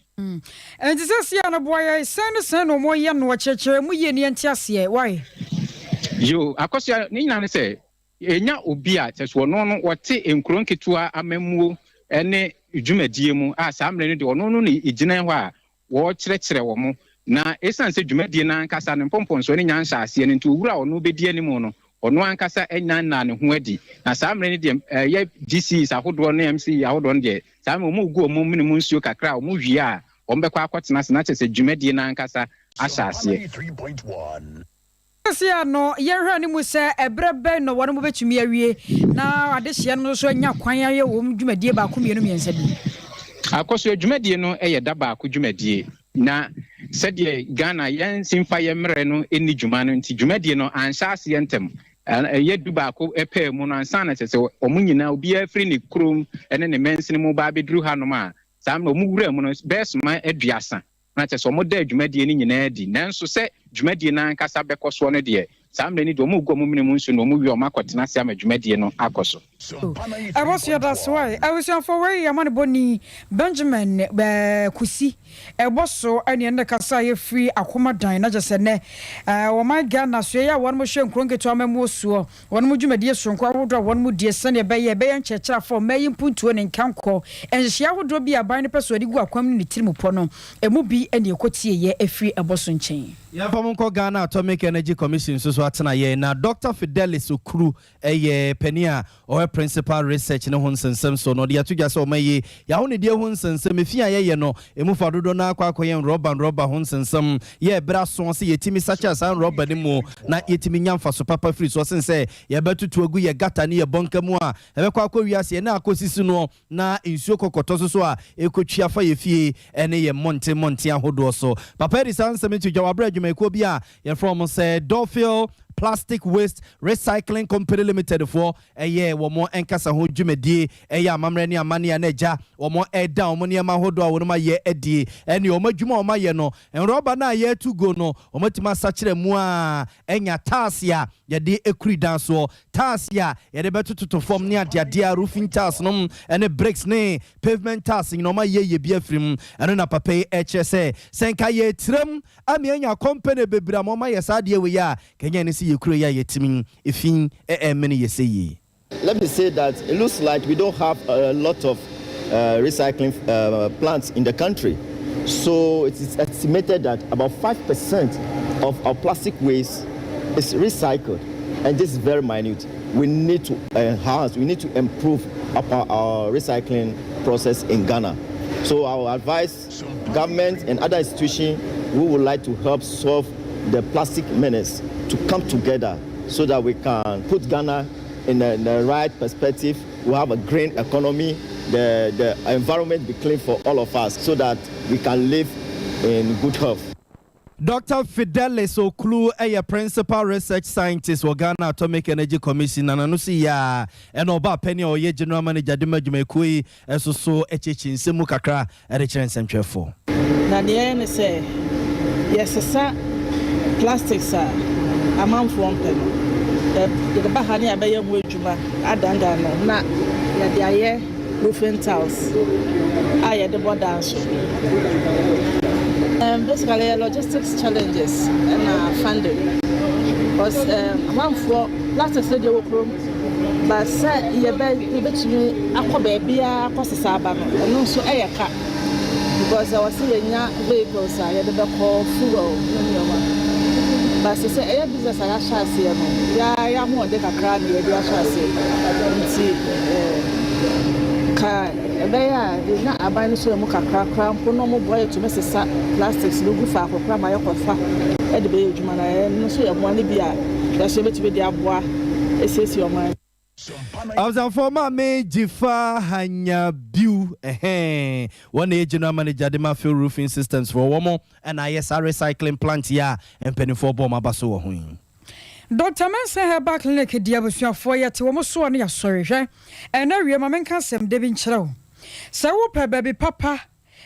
Enti seesei a no boa yɛn sɛn ne sɛn na wɔyɛ no ɔkyerɛkyerɛ mu yie na yɛnte aseɛ wai. Yoo, Akosua, ne nyinaa ne sɛ yɛnya obi a kyerɛ sɛ ɔno no ɔte nkuro nketewa amammuo ne dwumadie mu a saa mmerɛ no deɛ ɔno no na ɛgyina hɔ a wɔrekyerɛkyerɛ wɔn, na esiane sɛ dwumadie no ankasa no mpɔmpɔnsoɔ no nnya nhyɛɛ aseɛ no nti, owura a ɔno bɛdi anim no, ɔno ankasa nnya nnaa ne ho adi. Na saa mmerɛ no deɛ, ɛyɛ GCs ahodoɔ ne MC ahodoɔ no deɛ, saa mmerɛ wɔregu wɔn mene mu nsuo kakra a, wɔwie a, wɔbɛkɔ akɔtena ase, na kyerɛ sɛ dwumadie no ankasa ahyɛ aseɛ. Seesei ara no, yɛnhwɛ anim sɛ ɛberɛ bɛn na wɔn bɛtumi awie na adehyeɛ no nso anya kwan ayɛ wɔn dwumadie baako mmienu mmiɛnsa bi. Akɔsoɛ dwumadie no yɛ da baako dwumadie na sɛdeɛ Ghana yɛnsi mfa yɛn mmerɛ no nni dwuma no nti dwumadie no anhyɛ aseɛ ntɛm. Ɛyɛ du baako pɛɛ mu no ansa na kyerɛ sɛ wɔn nyinaa obiara firi ne kurom ne ne mansini mu ba abɛduru hanom a saa mmerɛ wɔn wura mu no bɛyɛ soma aduasa na kyerɛ sɛ wɔdaa dwumadie no nyinaa adi. Nanso sɛ dwumadie no ankasa bɛkɔ soɔ no deɛ, saa mmerɛ no deɛ wɔregu wɔn mene mu nsuo na wɔwie a wɔakɔtena ase ama dwumadie no akɔ so. Ɛbɔ so yɛda so ae. Abusuafoɔ wei yɛ amanebɔni Benjamin Kusi ɛbɔ so ɛne ɛne kasa a yɛfiri Akoma Dan na kyerɛ sɛ nɛ ɔman Ghana soɛ a wɔnom hwɛ nkuro nketewa amammuo soɔ Wɔn dwumadie soronko ahodoɔ a wɔn die sɛdeɛ ɛbɛyɛ ɛbɛyɛ nkyerɛkyerɛ afa ɔman yi mpuntuo ne nkankɔ nhyehyɛeɛ ahodoɔ bi a aban no pɛ sɛ ɔde gu akwan mu ne ne tirimupɔ no, ɛmu bi na yɛkɔtieeɛ firi ɛbɔ so nkyɛn. Yɛmfa mo nkɔ Ghana Atomic Energy Commission nso so atenaeɛ na Dɔkta Fidelis Okuru yɛ panin a ɔhwɛ Principal Research no ho nsɛnsɛm so na ɔde ato dwa sɛ ɔman yi yɛahonidie ho nsɛnsɛm efi a yɛyɛ no emu fa dodoɔ no ara kɔ akɔyɛ nrɔba nrɔba ho nsɛnsɛm yɛ berɛ aso sɛ yɛtumi sakyera saa nrɔba no mu na yɛtumi nya mfaso papa firi soɔ sen sɛ yɛbɛtoto agu yɛ gata ne yɛ bɔnka mu a ɛbɛkɔ akɔ wiase ɛne akɔsisi noɔ na nsuo kɔkɔtɔ so so a ɛkɔtwi afa yɛ fie ne yɛ mmɔnten mmɔnten ahodoɔ so. Papa yi de saa nsɛm yi to dwa wɔ aberɛ adwumayɛkuo bi a yɛfrɛ wɔn sɛ Duffield. Plastic Waste Recycling Company Limited foɔ ɛyɛ wɔn nkasa ho dwumadie, ɛyɛ amammerɛ ne amanneɛ a na agya wɔn ɛda wɔn nneɛma ahodoɔ a wɔn ayɛ adie ɛne wɔn adwuma a wɔn ayɛ no. Nrɔba no a yɛreto go no, wɔn atumi asakyerɛ mu a ɛnya tiles a yɛde ekuri dan soɔ, tiles a yɛde bɛtototo fam ne adeadeɛ a roofing tiles nom ɛne bricks ne pavement tiles nyina, wɔn ayɛ yɛ bi afiri mu. Ɛno na papa yi ɛkyerɛ sɛ nka yɛtiram ama anya company bebree a wɔn ayɛ saa adeɛ wei a kɛnyɛ ne sɛ yɛkuro yi a yɛtumi efi ɛɛmene yɛ sɛ yie. Let me say that it looks like we don't have a lot of recycling plants in the country. So it is estimated that about 5% of our plastic waste is recycled. And this is very minute. We need to enhance, we need to improve upon our recycling process in Ghana. So I will advise government and other institutions who would like to help solve the plastic menace to come together so that we can put Ghana in the right perspective. We have a green economy, the environment be clean for all of us so that we can live in good health. Dr. Fidelis Oklu ɛyɛ principal research scientist wɔ Ghana Atomic Energy Commission na nano si yia ɛna ɔba apɛni a ɔyɛ general manager de ma dwumakuo yi ɛso so akyekyi nsɛm mu kakra ɛde kyerɛ nsɛmtwerɛfoɔ. Na deɛ ɛyɛ ne sɛ yɛsesa plastics a amanfoɔ mpɛ no, yɛde ba ha ne yɛabɛyɛ ho adwuma adandan no na yɛde ayɛ roofing tiles a yɛde bɔ dan so. Basically yɛ logistics challenges ɛna funding, because amanfoɔ plastics no deɛ wɔ kurom, but sɛ yɛbɛtumi akɔ baabiara akɔsesa aba no, ɛno nso ɛyɛ ka, because ɛwɔ sɛ yɛnya vehicles a yɛde bɛkɔ, fuel ne nneɛma. But sɛ ɛyɛ business a yɛahyɛ aseɛ no, yɛa yɛahoɔden kakra na yɛde ahyɛ aseɛ, nti ka ɛbɛyɛ a yɛnya aban no so mu kakrakra mpo na ɔmo boa yɛtumi sesa plastics no gu faako kora ma yɛkɔfa ɛde bɛyɛ adwuma na ɛno nso yɛ mmoa no bi a yɛso yɛbɛtumi de aboa esiesie ɔman. Abusuafoɔ, maame Gyifa Hanya Biu ɛhɛn, wɔn na yɛ general manager de ma Phil Roofing Systems for wɔn ɛna ayɛ saa recycling plant yi a mpanimfoɔ bɔ wɔn aba so wɔ ho yi. Dr Mensa Herbal Clinic di abusuafoɔ, yɛte wɔn soɔ no, yɛasɔre hwɛ ɛna wie ma menka asɛm da bi nkyerɛ wo sɛ wopɛ baabi papa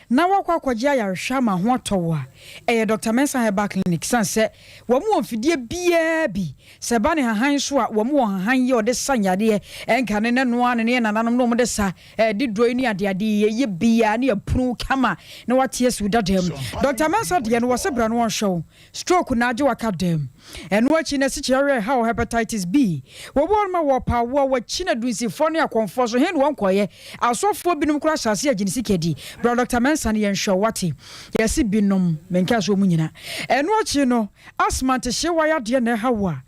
na wakɔ akɔgye ayarehwɛ ama ho atɔ wo a, ɛyɛ Dr Mensa Herbal Clinic, san sɛ wɔn wɔ mfidie biara bi. Sɛ ba ne hahan so a, wɔn wɔ hahan yi a ɔde sa nyadeɛ ɛnka ne noa ne ne nananom na wɔn de sa ɛde duro yi ne adeade yɛyɛ biara ne yɛpunu kama na wate asi dada mu. Dr Mensa deɛ no, wɔsɛ bra no wɔnhwɛ wo stroke na agye waka dam, ɛno akyi na sikyerɛ ha wɔ hepatitis B, wɔbi wɔn ma wɔ pawoɔ wɔakyi na dunsifoɔ ne akɔmfoɔ so hen wɔn kɔyɛ asɔfoɔ binom koraa hyɛ ase agyene sika di. Bra Dr Mensa no yɛnhwɛ wate, yɛse binom menka so mu nyina. Ɛno akyi no, asthma ntehyewa yadeɛ na ɛha wo a,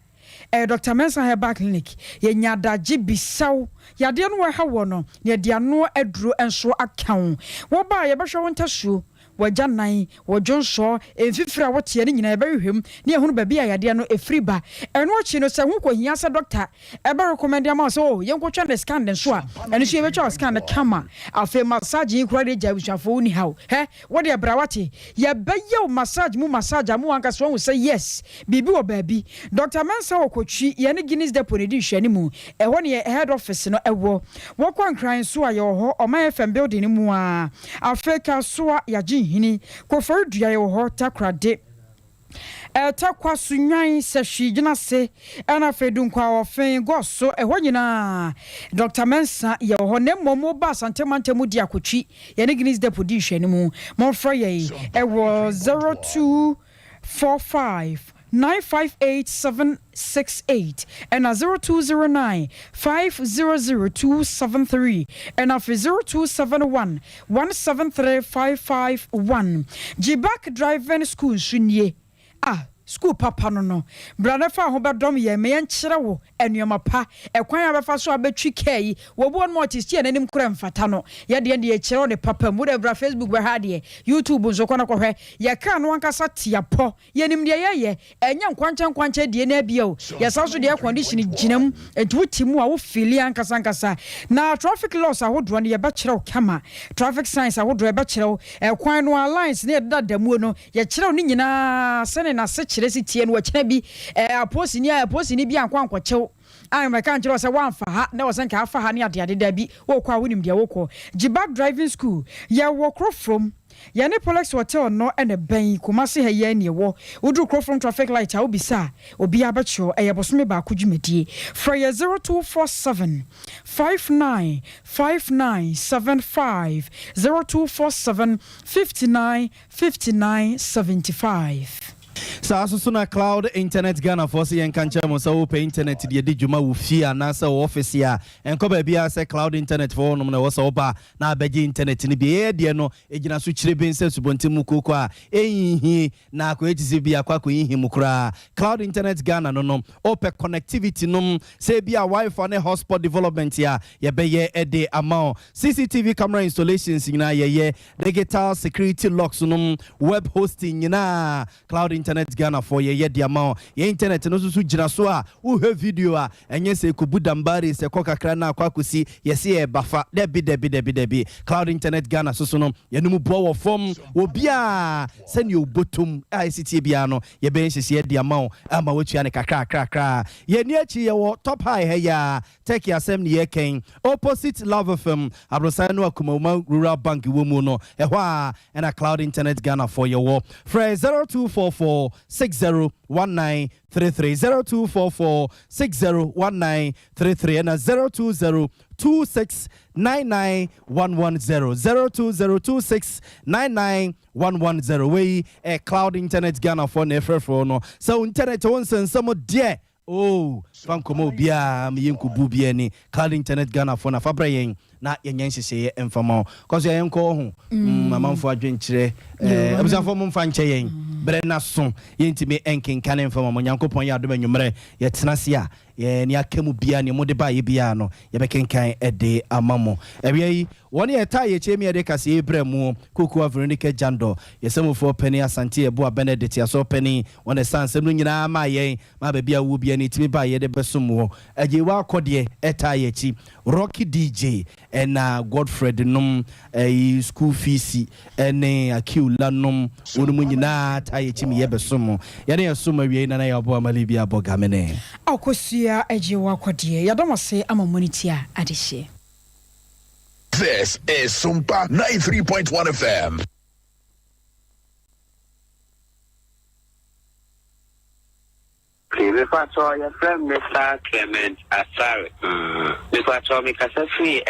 ɛyɛ Dr Mensa Herbal Clinic. Yɛnya adagye bisaw yadeɛ no wɔɛha wɔ no na yɛde ano aduro nso aka wo. Wɔba a, yɛbɛhwɛ wo ntasuo, wɔagya nan, wɔdwonsɔ, mfifiri a woteɛ no nyinaa yɛbɛhwehwɛ mu ne yɛhunu baabi a yadeɛ no ɛfiri ba. Ɛno akyi no, sɛ ho kɔhia sɛ dɔkta ɛbɛ recommend ama wo sɛ o yɛnkɔtwa ne scan ne nso a, ɛno nso yɛbɛtwa wo scan no kama. Afei massage yi koraa de gya abusuafoɔ wo ni haw hɛ wode ɛbra wate, yɛbɛyɛ wo massage mu massage a mo wankasa wahu sɛ yes, biribi wɔ baabi. Dr Mensa wɔ Kɔtwi, yɛne Guinness Depot ne di nhwɛne mu, ɛhɔ ne yɛ head office no ɛwɔ. Wɔkɔ Nkran nso a, yɛwɔ hɔ Ɔman FM building no mu a. Afei Kasoa, yɛagye nhini Kɔfɔre Dua, yɛwɔ hɔ Takorade, Ɛtakwa so nwan sɛ hwee gyina se, ɛna afei Dunkwa Ɔfen gɔ so, ɛhɔ nyinaa Dr Mensa yɛwɔ hɔ. Na mmom woba Asante mantam di Akotwi, yɛne Guinness Depot di nhwɛne mu. Momfrɛ yɛn ɛwɔ 0245 958768 ɛna 0209 500273 ɛna afei 0271 173551. Gbak Driving School nso nie a school papa no bra ne fa ho bɛdɔm yɛn ma yɛnkyerɛ wo nneɛma pa, ɛkwan a bɛfa so a bɛtwi kaa yi. Wɔbu wɔn ma ɔte steer n'anim kora mfata no, yɛdeɛ deɛ yɛkyerɛ wo ne papa mu. Wode bra Facebook bɛhwɛ adeɛ, YouTube nso kɔ no kɔhwɛ yɛkaa no ankasa teapɔ. Yɛnim deɛ yɛyɛ, ɛnyɛ nkwankyɛn nkwankyɛn deɛ no abia o. Yɛsa so deɛ air condition gyina mu, nti wote mu a wo feel ankasa ankasa. Na traffic laws ahodoɔ no yɛbɛkyerɛ wo kama, traffic signs ahodoɔ yɛbɛkyerɛ wo, ɛkwan no a lines ne yɛdeda damuo no yɛkyerɛ wo ne nyinaa sɛne n'ase kyerɛ. nhyehyerɛ si teɛ no wɔkyena bi aposini a aposini bi ankɔ ankɔkyew a mɛka nkyerɛ sɛ woamfa ha na wɔ sɛ nka afa ha ne adeade da bi wokɔ a wonim deɛ wokɔ. Gyibak Driving School, yɛwɔ Kurofrom. Yɛne Polex Hotel no na ɛbɛn, Kumasi ha yi ara na ɛwɔ. Woduru Kurofrom traffic light a wobisa a, obiara bɛkyerɛ wo. Ɛyɛ bosome baako dwumadie. Frɛ yɛ 0247 59 59 75, 0247 59 59 75. Saa nso so na Cloud Internet Ghana foɔ se yɛnka nkyerɛ mo sɛ wopɛ internet de adi dwuma wo fie anaasɛ wo office a, ɛnkɔ baabiara sɛ Cloud Internet foɔ hɔnom na ɛwɔ sɛ woba na abɛgye internet no bi. Yɛyɛ deɛ no ɛgyina so kyereben sɛ asubɔnten mu kooko a ɛnhinhie na akɔyɛ te sɛ bi akɔ akɔhinhim koraa. Cloud Internet Ghana no no, wopɛ connectivity nom sɛ ebia Wi-Fi ne hotspot development a, yɛbɛyɛ de ama wo. CCTV camera installations nyinaa yɛyɛ, digital security locks nom, web hosting nyinaa Cloud Internet Ghana foɔ yɛyɛ de ama wo. Yɛn internet no nso so gyina so a wohwɛ video a ɛnyɛ sɛ ɛkɔbu dambari sɛ kɔ kakra na akɔ akɔsi yɛse yɛreba fa dabi dabi dabi dabi. Cloud Internet Ghana so so no yɛn mu boɔ wɔ fam wɔ biara sɛdeɛ wobɔtom a ɛsi tie biara no yɛbɛyɛ nhyehyɛeɛ de ama wo ama woatua no kakrakrakra. Yɛn ani akyi yɛwɔ Top High ha yi ara Turkey asɛm ne yɛkɛn opposite Love FM abrosan no a Kumawuma Rural Bank wɔ mu no ɛhɔ ara ɛna Cloud Internet Ghana foɔ yɛwɔ. Frɛ 0244 60 1933, 0244 60 1933 ɛna 020 26 99 110, 020 26 99 110. Wei ɛ Cloud Internet Ghana foɔ na ɛfrɛfrɛ no sɛ wo internet wo nsɛnsɛm deɛ Oh fa nkɔma obiara ma yɛnkubu obiara ani. Cloud Internet Ghana foɔ na fa brɛ yɛn na yɛnyɛ nhyehyɛeɛ mfa ma wo. Kɔ so yɛnkɔ ho amanfoɔ adwenkyerɛ. Abusuafoɔ momfa nkyɛ yɛn. Berɛ no aso yɛntumi nkenkane mfa ma mo. Nyankopɔn yɛ adom anwummerɛ yɛtena ase a nea aka mu biara nea mode baeɛ biara no yɛbɛkenkan de ama mo. Awia yi Wɔn a ɛtaa yɛ kyɛmi a ɛde kaseɛ yi brɛ mo, Kokoa Veronica Jandor, yɛ sɛmufoɔ panin, Asante Yeboah Benedict, yɛ asɔr panin, wɔn na ɛsaa nsɛm no nyinaa maa yɛn, maa baabi a wowɔ biara no yɛtumi baa yɛde bɛsom woɔ. Agyeiwaa Akɔdeɛ ɛtaa yɛ akyi, Rocky DJ ɛna Godfred nom, ɛyi school fees ɛne Akiula nom, wɔn mu nyinaa taa yɛ akyi ma yɛbɛsom mo. Yɛne yɛsom awiei Nana Yaw Boah Mali Bi Abɔ Gamene. Akosua Agyeiwaa Akɔdeɛ, yɛda mo ase ama mo ani tua adehyeɛ. This is Sumpa 93.1 FM. Okay, mepakyɛw yɛfrɛ me Mr. Clement Asare. Mepakyɛw mekasa firi.